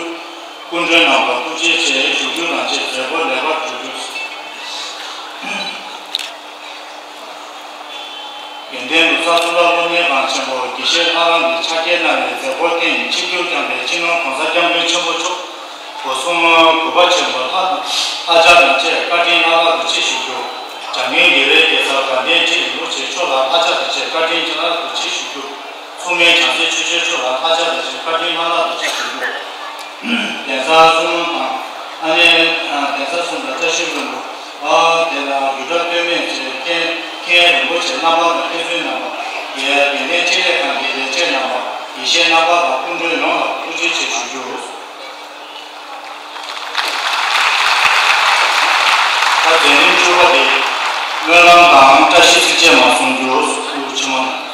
སྐུ་མགྲོན་གནང་བར་ཐུགས་རྗེ་ཆེ་ཞུ་རྒྱུ་དང་བཅས་མཛད་སྒོ་ལེགས་པར་གྲུབ་རྒྱུ། དགེ་ལྡན་ལོ་གསར་གཙུག་ལག་སློབ་གཉེར་ཁང་ཆེན་པོ་དགེ་བཤེས་ལྷ་རམས་པའི་ཕྱག་འཁྱེར་གནང་བའི་མཛད་སྒོར་བརྟེན་ནས་ཆིབས་བསྒྱུར་བསྐྱངས་པའི་སྤྱི་ནོར་༸གོང་ས་༸སྐྱབས་མགོན་ཆེན་པོ་མཆོག་སྒོ་སྲུང་གུས་པ་ཆེན་པོ་ལྷ་ལྷ་ལྕམ་དང་བཅས་བཀའ་དྲིན་བླ་ལྷག་ཏུ་ཆེ་ཞུ་རྒྱུ། བྱམས་མགོན་དགེ་བའི་རྒྱལ་ཚབ་དགའ་ལྡན་ཁྲི་རིན་པོ་ཆེ་མཆོག་ལ་ལྷ་ལྕམ་དང་བཅས་བཀའ་དྲིན་བླ་ལྷག་ཏུ་ཆེ་ཞུ་རྒྱུ། མཚུངས་མེད་བྱང་རྩེ་ཆོས་རྗེ་མཆོག་ལ་ལྷ་ལྕམ་དང་བཅས་བཀའ་དྲིན་བླ་ལྷག་ཏུ་ཆེ་ཞུ་རྒྱུ། གདན་ས་གསུམ་དང་། ཨ་ནེ། གདན་ས་གསུམ་དང་བཀྲ་ཤིས་ལྷུན་པོ། ཨ། དེ་ལ་རྒྱུད་གྲྭ་སྟོད་སྨད་བཅས་མཁན་མཁན་རིན་པོ་ཆེ་རྣམ་པ་དང་མཁན་ཟུར་རྣམ་པ། དགེ་དགེ་ལྡན་སྤྱི་ལས་ཁང་གི་ལས་བྱེད་རྣམ་པ། དགེ་བཤེས་རྣམ་པ་དང་སྐུ་མགྲོན་ཡོངས་ལ་ཐུགས་རྗེ་ཆེ་ཞུ་རྒྱུ། ད་མཛད་རིམ་བཅུ་པ་དེ་སྨོན་ལམ་དང་བཀྲ་ཤིས་ཚིགས་བཅད་མ་གསུང་རྒྱུ། སྐུ་ཆེན་མོ་དང་།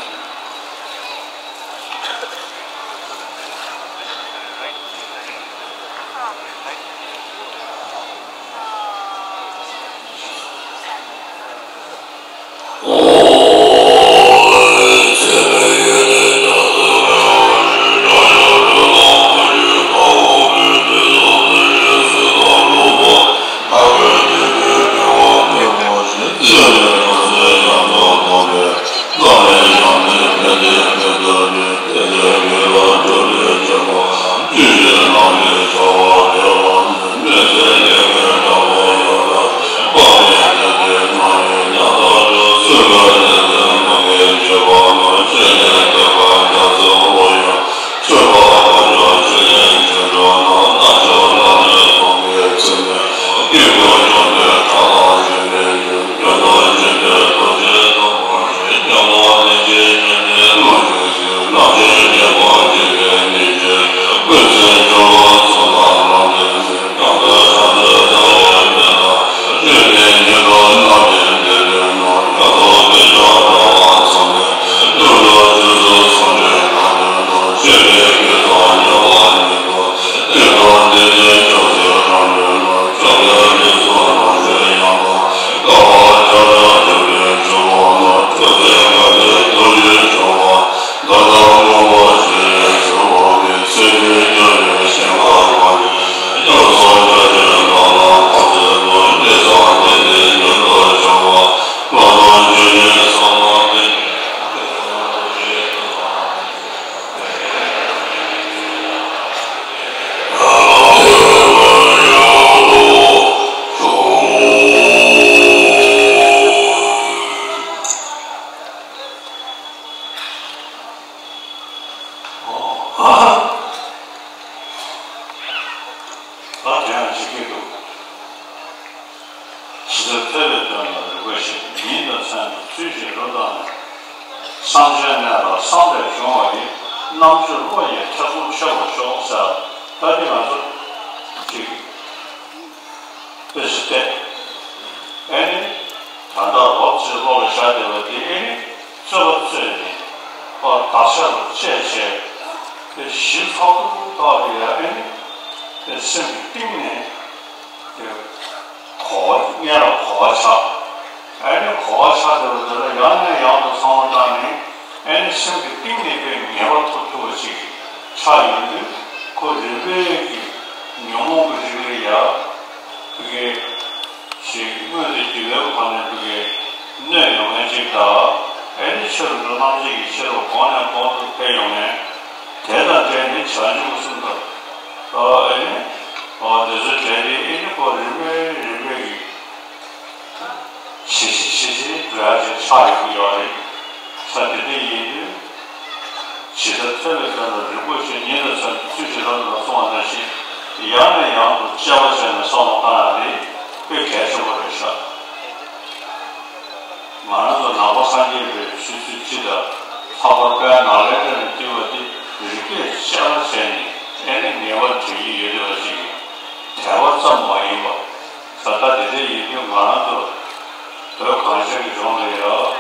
ཞིག་འདུག་ཇི་ལྟར་ཐོས་པའི་དོན་ལ་རིག་པ་ཞིག །ཉིད་དང་མཚན་དུ་ཚུལ་བཞིན་རབ་བརྟགས་ནས། བསམ་བྱའི་གནས་ལ་བསམ་པས་སྦྱོང་བ་ཡིས། རྣམ་དཔྱོད་བློ་ཡིས་ཐེ་ཚོམ་ཆོད་པར་ཤོག །ཟེར། ད་འདི་ང་ཚོ་ཅིག་དཔེ་ཆ་བལྟས། ཨེ་ནི། ད་ལྟ་རོབ་ཙམ་བློ་ལ་ཤར་བསྡད་པ་དེ་ཨེ་ནི། རྩོད་པ་རྩོད་ནས། ཨ་བདག་ཅག་ལ་དཔྱད་བྱས། དེ་ཞིབ་ཚགས་ཚུད་ཐག་ལ་ཡ་ཨེ་ནི། དེ་སེམས་ཀྱི་གཏིང་ནས། དེ་གོ་བ་སྔོན་ལ་གོ་བ་ཆགས། ཨེ་ནི་གོ་བ་ཆགས་བསྡད་པ་དེ་ལ་ཡང་ནས་ཡང་དུ་བསམ་བློ་བཏང་ནས། ཨེ་ནི་སེམས་ཀྱི་གཏིང་ནས་དཔེ་ངེས་པ་ཐོབ་ཐུབ་པ་ཅིག་ཆགས་ཡོང་དུས། ཁོ་རིག་པའི་གི་ཉོན་མོངས་ཀྱི་རིགས་ལ་ཡ། བུ་གའི་ཞིག་དངོས་དེ་རྒྱུ་བའི་སྒོ་ནས་བུ་གའི་གནོད་ཡོང་མཁན་ཅིག་དང་། ཨེ་ནི་ཆོས་རབ་ཏུ་རྣམ་འབྱེད་ཀྱི་ཤེས་རབ་གོང་ནས་གོང་དུ་འཕེལ་ཡོང་མཁན། དེ་དང་འབྲེལ་ནས་བྱང་ཆུབ་གསུམ་དང་། ཨེ་ནི། འོ་དེ་ཚོ་འབྲེལ་ཏེ་ཨེ་ནི་ཁོ་རིམ་པས་རིམ་པས་ཀྱི། ཇེ་ཆེ་ཇེ་ཆེ་འགྲོ་ཡ་ཅིག་ཆགས་ཡོང་གི་ཡོད་རེད། ས་དེ་འདྲ་ཡིན་དུས། ཇི་ལྟར་ཐོས་པའི་དོན་ལ་རིག་པ་ཞིག །ཉིད་དང་མཚན་དུ་ཚུལ་བཞིན་རབ་བརྟགས་ནས། གསུངས་པ་ནང་བཞིན་ཡང་ནས་ཡང་དུ་དཔྱད་པ་བྱས་ནས་བསམ་བློ་བཏང་ཡ་དེ་དཔེ་གལ་ཆེན་པོ་རེད་ཤག །ང་རང་ཚོ་ནང་པ་སངས་རྒྱས་པའི་ཆོས་ཚུལ་སྤྱི་དང་། ལྷག་པར་དཔལ་ནཱ་ལེནྡྲ་ནས་བཏུས་པ་དེ་རིག་པས་དཔྱད་པ་བྱས་ནས། ཨེ་ནི་ངེས་པར་འདོད་ཀྱི་ཡོད་བསྡད་པ་ཅིག་གིས་དད་པ་ཙམ་མ་ཡིན་པ། ད་ལྟ་དེ་འདྲ་ཡིན་དུས་ང་རང་ཚོ་བོད་གངས་ཅན་གྱི་ལྗོངས་ལ་ཡོད།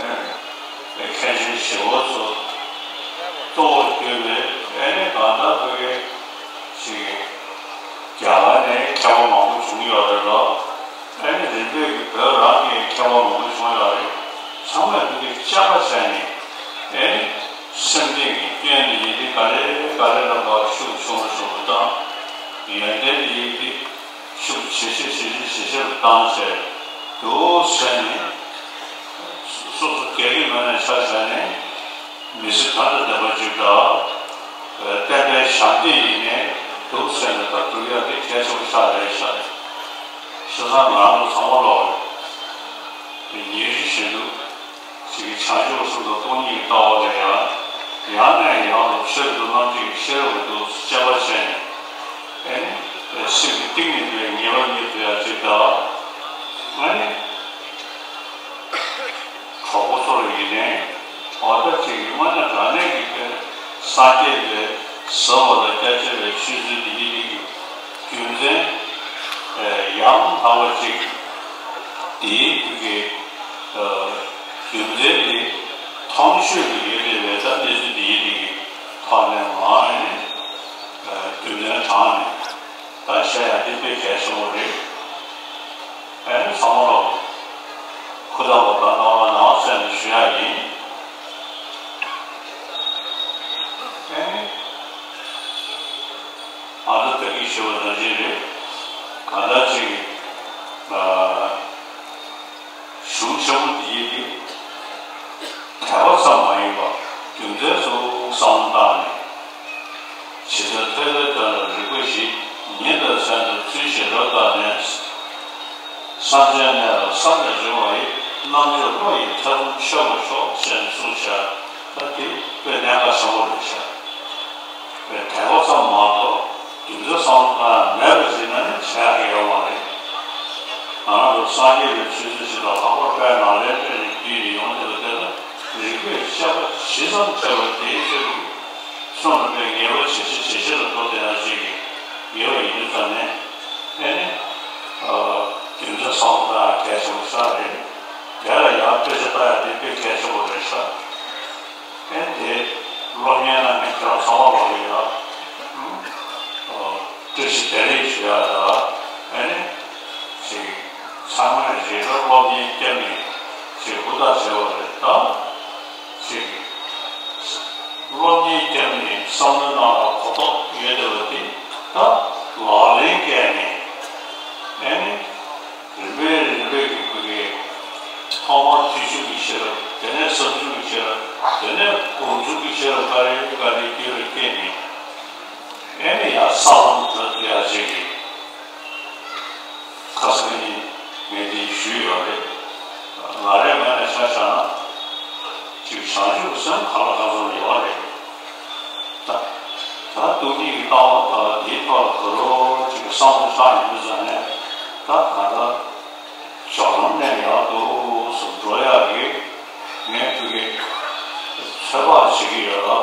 ཨེ། མཁན་ཆེན་ཞི་བ་འཚོ་གཙོ་བོར་གྱུར་པའི་ཨེ་ནི་གང་ལྟར་བོད་སྐད་ཅིག་རྒྱ་གར་ནས་མཁས་པ་མང་པོ་བྱུང་ཡོད་རེད་ལ། ཨེ་ནི་རིམ་པས་ཀྱི་བོད་རང་གི་མཁས་པ་མང་པོ་བྱུང་ཡོད་རེད། ཚང་མས་བོད་སྐད་དཔྱད་པ་བྱས་ནས་ཨེ་ནི་སེམས་གཏིང་གི་སྐྱོན་དེ་ཡིན་དེ་ག་ལེ་ག་ལེ་ལ་ཕར་ཤུགས་ཆུང་རུ་ཆུང་རུ་བཏང་། ཡོན་ཏན་དེ་ཡིན་དེ། ཤུགས་ཇེ་ཆེ་ཇེ་ཆེ་ཇེ་ཆེ་རུ་བཏང་བྱས། འདུག་བྱས་ནས། སོ་སོ་སྒེར་གྱི་ངོས་ནས་ཆ་བཞག་ནས། མི་ཚེ་ད་ལྟ་བསྡད་པ་ཅིག་དང་། བསྟན་པའི་ཞབས་འདེགས་ཡིན་ནས་འདུག་བྱས་ནས་ད་སྒྲུབ་ཡག་དེ་གལ་ཆེན་པོ་ཆགས་རེད་ཤག །བྱས་ཙང་ང་རང་ཚོ་ཚང་མ་ལོག་ཉིན་རེ་བཞིན་དུ། ཅིག་བྱང་ཆུབ་གསུམ་དང་སྟོང་ཉིད་ཀྱི་ལྟ་བ་ལ་ཡང་། ཡང་ནས་ཡང་དུ་ཆོས་སུ་རྣམ་འབྱེད་ཀྱི་ཤེས་རབ་ཏུ་དཔྱད་པ་བྱས་ནས། ཨེ་ནི། སེམས་ཀྱི་གཏིང་ནས་དེ་ངེས་པ་རྙེད་ཐུབ་ཡ་ཅིག་དང་། ཨེ་ནི། གྲོགས་པོ་ཚོ་ལ་ཡིན་ནའི། འོ་ད་ཅིག་གི་དངོས་གནས་དྲང་གནས་ཀྱི་དཔེ་སངས་རྒྱས་པའི་ཟབ་པ་དང་རྒྱ་ཆེ་བའི་ཆོས་ཚུལ་འདི་ཡིན་ནི། རྒྱུ་མཚན་ཡང་དག་པ་ཅིག་དེའི་ཐུགས་ཀྱི་རྒྱུ་མཚན་དེ་མཐོང་ཆོས་ཀྱི་ཡོད་བསྡད་པའི་ད་གནས་ཚུལ་འདི་ཡིན་ནི་ཐོག་ནས་མ་ཨེ་ནི་རྒྱུ་མཚན་དྲངས་ནས་ད་བཤད་ཡ་དེ་དཔེ་གལ་ཆེན་པོ་རེད། ཨེ་ནི་ཚང་མ་ལོག་ཧུར་ཐག་པ་དང་རྣམ་པ་ནང་བཙན་ནས་ཞུ་ཡ་ཡིན། ཨེ་ནི། ཨ་ད་ད་གིན་ཞུས་པ་ནང་བཞིན་རེད། གང་ལྟར་ཅིག་ཨ། གཞུང་ཆེན་མོ་འདིའི་གི་དད་པ་ཙམ་མ་ཡིན་པར་རྒྱུ་མཚན་ཚོ་བསམ་བློ་བཏང་ནས། ཇི་ལྟར་ཐོས་པའི་དོན་ལ་རིག་པ་ཞིག །ཉིད་དང་མཚན་དུ་ཚུལ་བཞིན་རབ་བརྟགས་ནས། བསམ་བྱའི་གནས་ལ་བསམ་པས་སྦྱོང་བ་ཡིས། རྣམ་དཔྱོད་བློ་ཡིས་ཐེ་ཚོམ་ཆོད་པར་ཤོག །ཞེས་གསུངས་བཞག །ད་དེ་དཔེ་གནད་འགག་ཆེན་པོ་རེད་ཤག །དཔེ་དད་པ་ཙམ་མ་གཏོགས་རྒྱུ་མཚན་བསམ་བློ་བཏང་ཡ་མེད་པ་ཞིག་ན་ནི་བྱ་ཡག་གི་ཡོད་མ་རེད། ང་རང་ཚོ་སངས་རྒྱས་པའི་ཆོས་ཚུལ་ཞིག་དང་། ལྷག་པར་དཔལ་ནཱ་ལེནྡྲ་ནས་བརྒྱུད་ནས་ཡོང་བསྡད་པ་དེ་ལ་རིག་པས་དཔྱད་པ་ཇི་ཙམ་བྱས་པ་དེའི་ཚོད་ཀྱིས་གསུང་རབ་པའི་ངེས་པ་ཇེ་ཆེ་ཇེ་ཆེ་ལ་འགྲོ་བསྡད་ཡ་ཅིག་ཡོད་པ་ཡིན་དུས་ཙང་ནས། ཨེ་ནི། ཨ། རྒྱུ་མཚན་བསམ་བློ་བཏང་ཡ་གལ་ཆེན་པོ་ཞིག་རེད། དེ་ལ་ཡང་དཔེ་ཆ་ལྟ་ཡ་དེ་དཔེ་གལ་ཆེན་པོ་རེད་ཤག་ཨེ་དེ་སློབ་གཉེར་གནང་མཁན་ཁྱེད་རང་ཚང་མ་ལོག་ལ་ཡ། ཨ། བཀྲ་ཤིས་བདེ་ལེགས་ཞུ་ཡ་ད། ཨེ་ནི། ཅིག་ཚང་མས་རེ་རེ་སློབ་གཉེར་བསྐྱངས་ནས་ཅིག་ཧུར་ཐག་བྱས་པ་རེད་ད། ཅིག་སློབ་གཉེར་བསྐྱངས་ནས་བསམ་བློའི་ནང་ལ་གོ་རྟོགས་ཡོད་བསྡད་པ་དེ་ད་ལག་ལེན་བཀལ་ནས། ཨེ་ནི། རིམ་པས་རིམ་པས་ཀྱི་ཁོ་གི་ཐོག་མར་ཐོས་བྱུང་གི་ཤེས་རབ། དེ་ནས་བསམ་བྱུང་གི་ཤེས་རབ། དེ་ནས་སྒོམ་བྱུང་གི་ཤེས་རབ་ག་རེ་ག་རེ་བསྐྱེད་རུ་བསྐྱེད་ནས། ཨེ་ནི་ཡང་ས་ལམ་བགྲོད་ཐུབ་ཡ་ཅིག་གི་ཁ་སང་ཉིན་ངས་འདི་ཞུས་ཡོད་རེད། ང་རའི་ངོས་ནས་ཆ་བཞག་ན་ཅིག་བྱང་ཆུབ་སེམས་གང་ལ་གང་འཚམ་ཡོད་རེད། ད་ད། ཐུགས་ཉིད་ཀྱི་ལྟ་བ་དང་དེའི་ཐོག་ལ་ག་རོ་ཅིག་བསམ་བློ་བཏང་ཡོང་དུས་ཙམ་ནས། ད་ག་ད་སྦྱོར་ལམ་ནས་ཡག་ཏུ་སུ་འགྲོ་ཡག་གི་ངས་ཐུགས་ཀྱི་ཚོད་དཔག་བྱེད་ཀྱི་ཡོད་ལ་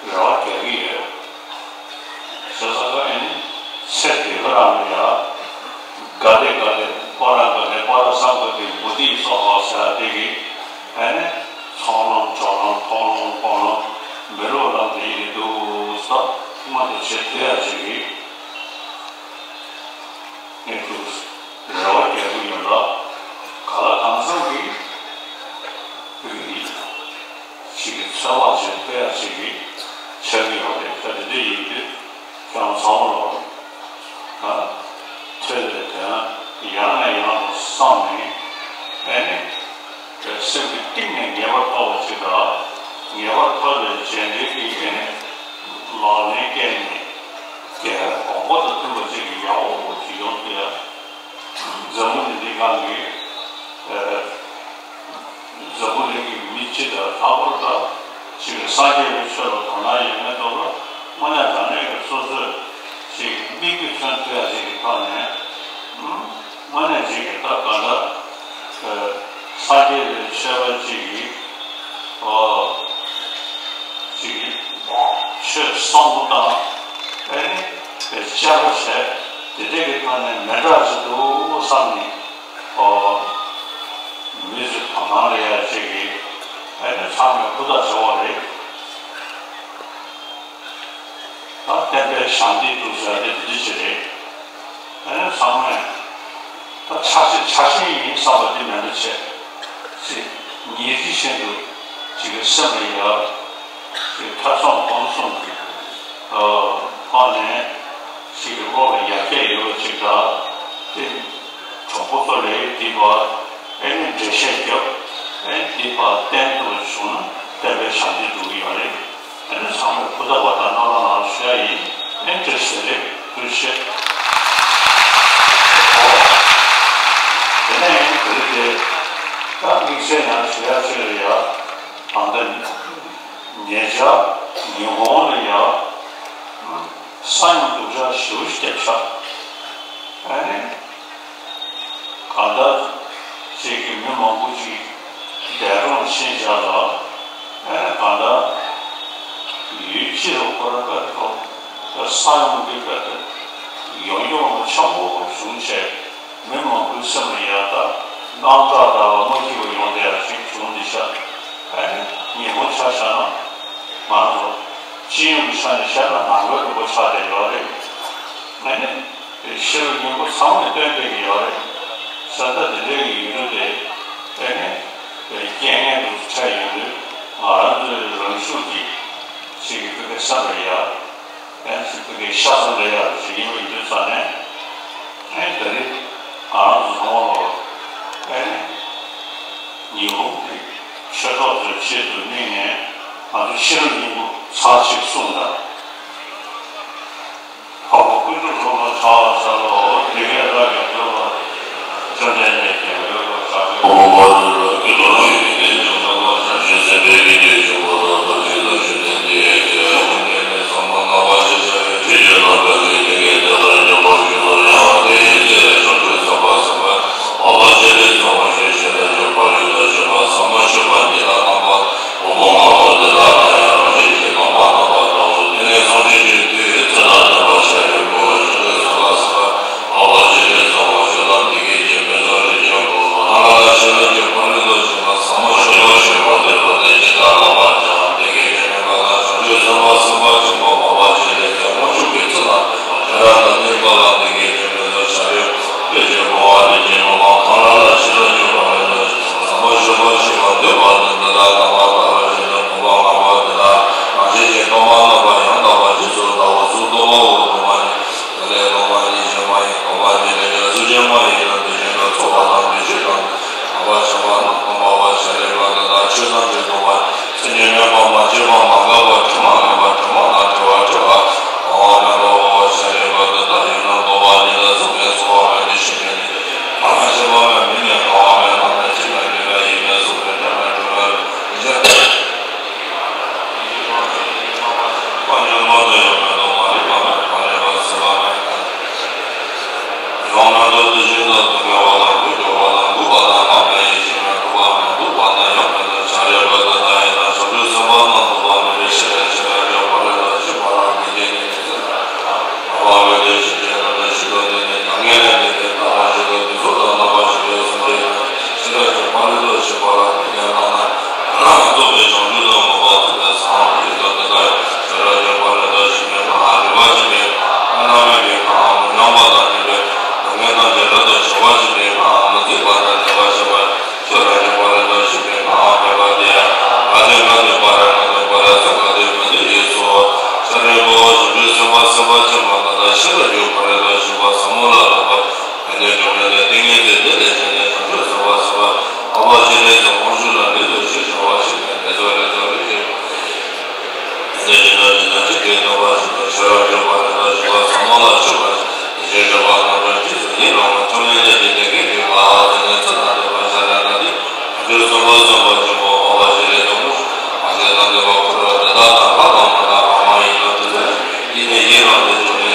རེ་བ་རྒྱག་གི་ཡོད། བྱས་ཙང་ཨ་ནི་ཚེ་འདི་ག་རང་ལ་ཡ་དགའ་བདེ་དགའ་བདེ་པོ་ར་དགའ་བདེ་པོ་ར་སངས་དགའ་བདེ་མུ་སྟེགས་སོགས་ཟེར་ཡ་དེ་གི་ཨ་ནི་ཚོགས་ལམ་སྦྱོར་ལམ་མཐོང་ལམ་སྤང་ལམ་མི་སློབ་ལམ་དེ་ཡིན་འདུག་ས། སྔོན་དུ་བྱེད་ཐུབ་ཡ་ཅིག་གི་ངས་ཐུགས་རེ་བ་རྒྱག་གི་ཡོད་ལ། ག་ལ་གང་འཚམ་གྱི་བོད་ཀྱི་ཞིག་གི་ཚོད་དཔག་བྱེད་ཐུབ་ཡ་ཞིག་གི་ཆགས་ཀྱི་ཡོད་རེད། ད་དེ་འདྲ་ཡིན་དུས་ཁྱེད་རང་ཚང་མ་ལོག་ཨ་ཐོས་པའི་དོན་ཡང་ནས་ཡང་དུ་བསམ་ནས་ཨ་ནི་སེམས་ཀྱི་གཏིང་ནས་ངེས་པ་ཐོབ་པ་ཅིག་དང་། ངེས་པ་ཐོབ་པའི་རྗེས་འབྲེལ་གྱི་ཨ་ནི་ལག་ལེན་བཀལ་ནས་དེ་དགོངས་པ་དང་མཐུན་པ་ཅིག་གི་ཡག་པོ་ཅིག་ཡོང་ཐུབ་ཡ། འཛམ་བུ་གླིང་འདི་སྒང་གི་ཨ། འཛམ་བུ་གླིང་གི་མི་སྤྱི་དང་ལྷག་པར་དུ་ཅིག་སངས་རྒྱས་པའི་ཆོས་ལ་དོ་སྣང་ཡོད་མེད་ཐོག་ལ་དངོས་གནས་དྲང་གནས་ཀྱི་སོ་སོས་ཅིག་མིག་དཔེ་མཚོན་ཐུབ་ཡ་ཅིག་གི་ཐོག་ནས་དངོས་གནས་ཅིག་གི་ད་ག་འདྲ་སངས་རྒྱས་པའི་ཆོས་པ་ཅིག་གིས་ཨོ་ཅིག་གི་ཆོས་བསམ་བློ་བཏང་ཨ་ནི་དཔེ་དཔྱད་པ་བྱས་དེ་འདྲས་ཀྱི་ཐོག་ནས་མི་འདྲ་ཅིག་འདུག་བསམ་ནས། ཨོ། མི་ཚོས་དོ་སྣང་རེ་ཡ་ཅིག་གིས་ཨ་ནི་ཚང་མས་ཧུར་ཐག་བྱེད་དགོས་རེད། ད་བསྟན་པའི་ཞབས་འདེགས་སྒྲུབ་ཟེར་དེ་འདི་ཅི་རེད། ཨ་ནི་ཚང་མས་ད་ཆ་ཤས་ཆ་ཤས་ཡིན་བསམ་པ་འདི་མེད་འདུག་བྱས་ཅིག་ཉིན་རེ་བཞིན་དུ་ཅིག་གི་སེམས་ལ་ཡ་ཅིག་ཐོས་བསམ་སྒོམ་གསུམ་གྱི་ཨ་ཐོག་ནས་ཅིག་གི་བློ་ལ་ཡར་རྒྱས་ཡོད་པ་ཅིག་དང་དེ། གྲོགས་པོ་ཚོ་ལས་འདི་བར་ཨེ་ནི་འགྲེལ་བཤད་རྒྱབ། ཨེ་འདི་བར་བསྟན་ཐུབ་པ་བྱུང་ན་བསྟན་པའི་ཞབས་འདེགས་སྒྲུབ་ཀྱི་ཡོད་རེད། ཨེ་ནི་ཚང་མས་ཧུར་ཐག་པ་དང་རྣམ་པ་ལ་ཞུ་ཡ་ཡིན། ཨེ་བཀྲ་ཤིས་བདེ་ལེགས། ཐུགས་རྗེ་ཆེ། ཨོ། དེ་ནས་ཡང་དེ་རིང་དེ་ད་དམིགས་བསལ་ཡང་ཞུ་ཡ་ཆེ་རེད་ཡ། ད་ལྟ་ཉེ་ཆར་ཉི་ཧོང་ལ་ཡ། ས་ཡོམ་སྡུག་ཅག་ཞེ་པོ་ཞིག་བརྒྱབ་ཤག་ཨ་ནི། གང་ལྟར་ཅིག་གི་མི་མང་པོ་ཅིག་འདས་གྲོངས་ཕྱིན་བཞག་ལ། ཨ་ནི་གང་ལྟར་ཡུལ་སྤྱི་ལ་ཁོ་རང་དཔེ་ཐོག་ས་ཡོམ་གྱི་དཔེ་ཐོག་ཡོང་ཡོང་ལ་ཆེན་པོ་བྱུང་བྱས། མི་མང་པོའི་སེམས་ལ་ཡ་ད་དངངས་སྐྲག་ལྟ་བུ་མ་སྐྱིད་པ་ཡོང་བསྡད་ཡ་ཞིག་བྱུང་འདི་ཤག་ཨ་ནི་ཉི་ཧོང་ཆ་བཞག་ན་ང་རང་ཚོ་སྤྱི་ཡོངས་ཀྱི་ཆ་ནས་བཤད་ན་ནང་པའི་རིན་པོ་ཆགས་བསྡད་ཡོད་རེད། ཨ་ནི་ཤེས་རབ་སྙིང་པོ་ཚང་མས་སྟོན་བསྡད་ཀྱི་ཡོད་རེད། ས་ད་དེ་འདྲའི་ཡིན་རྒྱུ་དེ་ཨ་ནི་རྐྱེན་ངན་དུ་འཕྲད་ཡོང་དུས་ང་རང་ཚོའི་རང་ཤུགས་ཀྱིས་ཅིག་གི་ཕ་གི་བསམ་པ་ཡ། ཨེ་ཅིག་ཕ་གི་ཤ་ཚ་འདྲ་ཡག་ཅིག་ཡིན་པ་ཡིན་དུས་ཙང་ནས། ཨེ་ད་རེས་ང་རང་ཚོ་ཚང་མ་ལོ་ཨེ་ཉི་ཧོང་གི་ཆོས་གྲོགས་ཚོའི་ཆེད་དུ་དམིགས་ནས་ང་ཚོ་ཤེས་རབ་སྙིང་པོ་ཚར་གཅིག་གསུངས་དང་། འཕགས་པ་ཀུན་ཏུ་རྫོགས་པར་ཤར་བར་བྱ་ལོ། དེ་སྐད་བདག་གིས་ཐོས་པ་བཅོམ་ལྡན་འདས་ཀྱིས་འོད་དཔག་བྱ་བའི་གོ་འཕང་མ་ལུས་པ་ཀུན་ཏུ་བླང་དོར་གྱི་དོན་བཅོམ་པར་བྱ་ཞིང་སེམས་དཔའི་ཡིད་ཀྱིས་ཕྱུག་པ་དང་ཐམས་ཅད་ལ་བརྩེ་བ་ཡོད་པའི་སེམས་ཀྱིས་བསམ་པ་རྣམ་པར་ཤེས་བྱ་བའི་ཆོས་ཀྱི་ལམ་བོད་ཀྱི་དེ་སྐད་བདག་ལ་འཇམ་པར་ཞུ་ལ་ཡང་དེའི་ཚེ་བྱང་ཆུབ་སེམས་དཔའ་སེམས་དཔའ་རྣམ་པར་ཤེས་པའི་ཚོགས་མ་ཞེས་བྱ་དང་འཇུག་པར་འདོད་པ་ཞེས་པ་ཟབ་མོ་སྤྱོད་པ་འདི་དག་རྣམ་པར་དབུ་མ་འོད་དེ་དག་ལ་ཡང་རང་བཞིན་གྱིས་རྣམ་པར་སྣང་བ་འདྲ་བོ་དེ་ ཡིན་ནས་ཡིད་རང་དུ་བྱུང་ནས།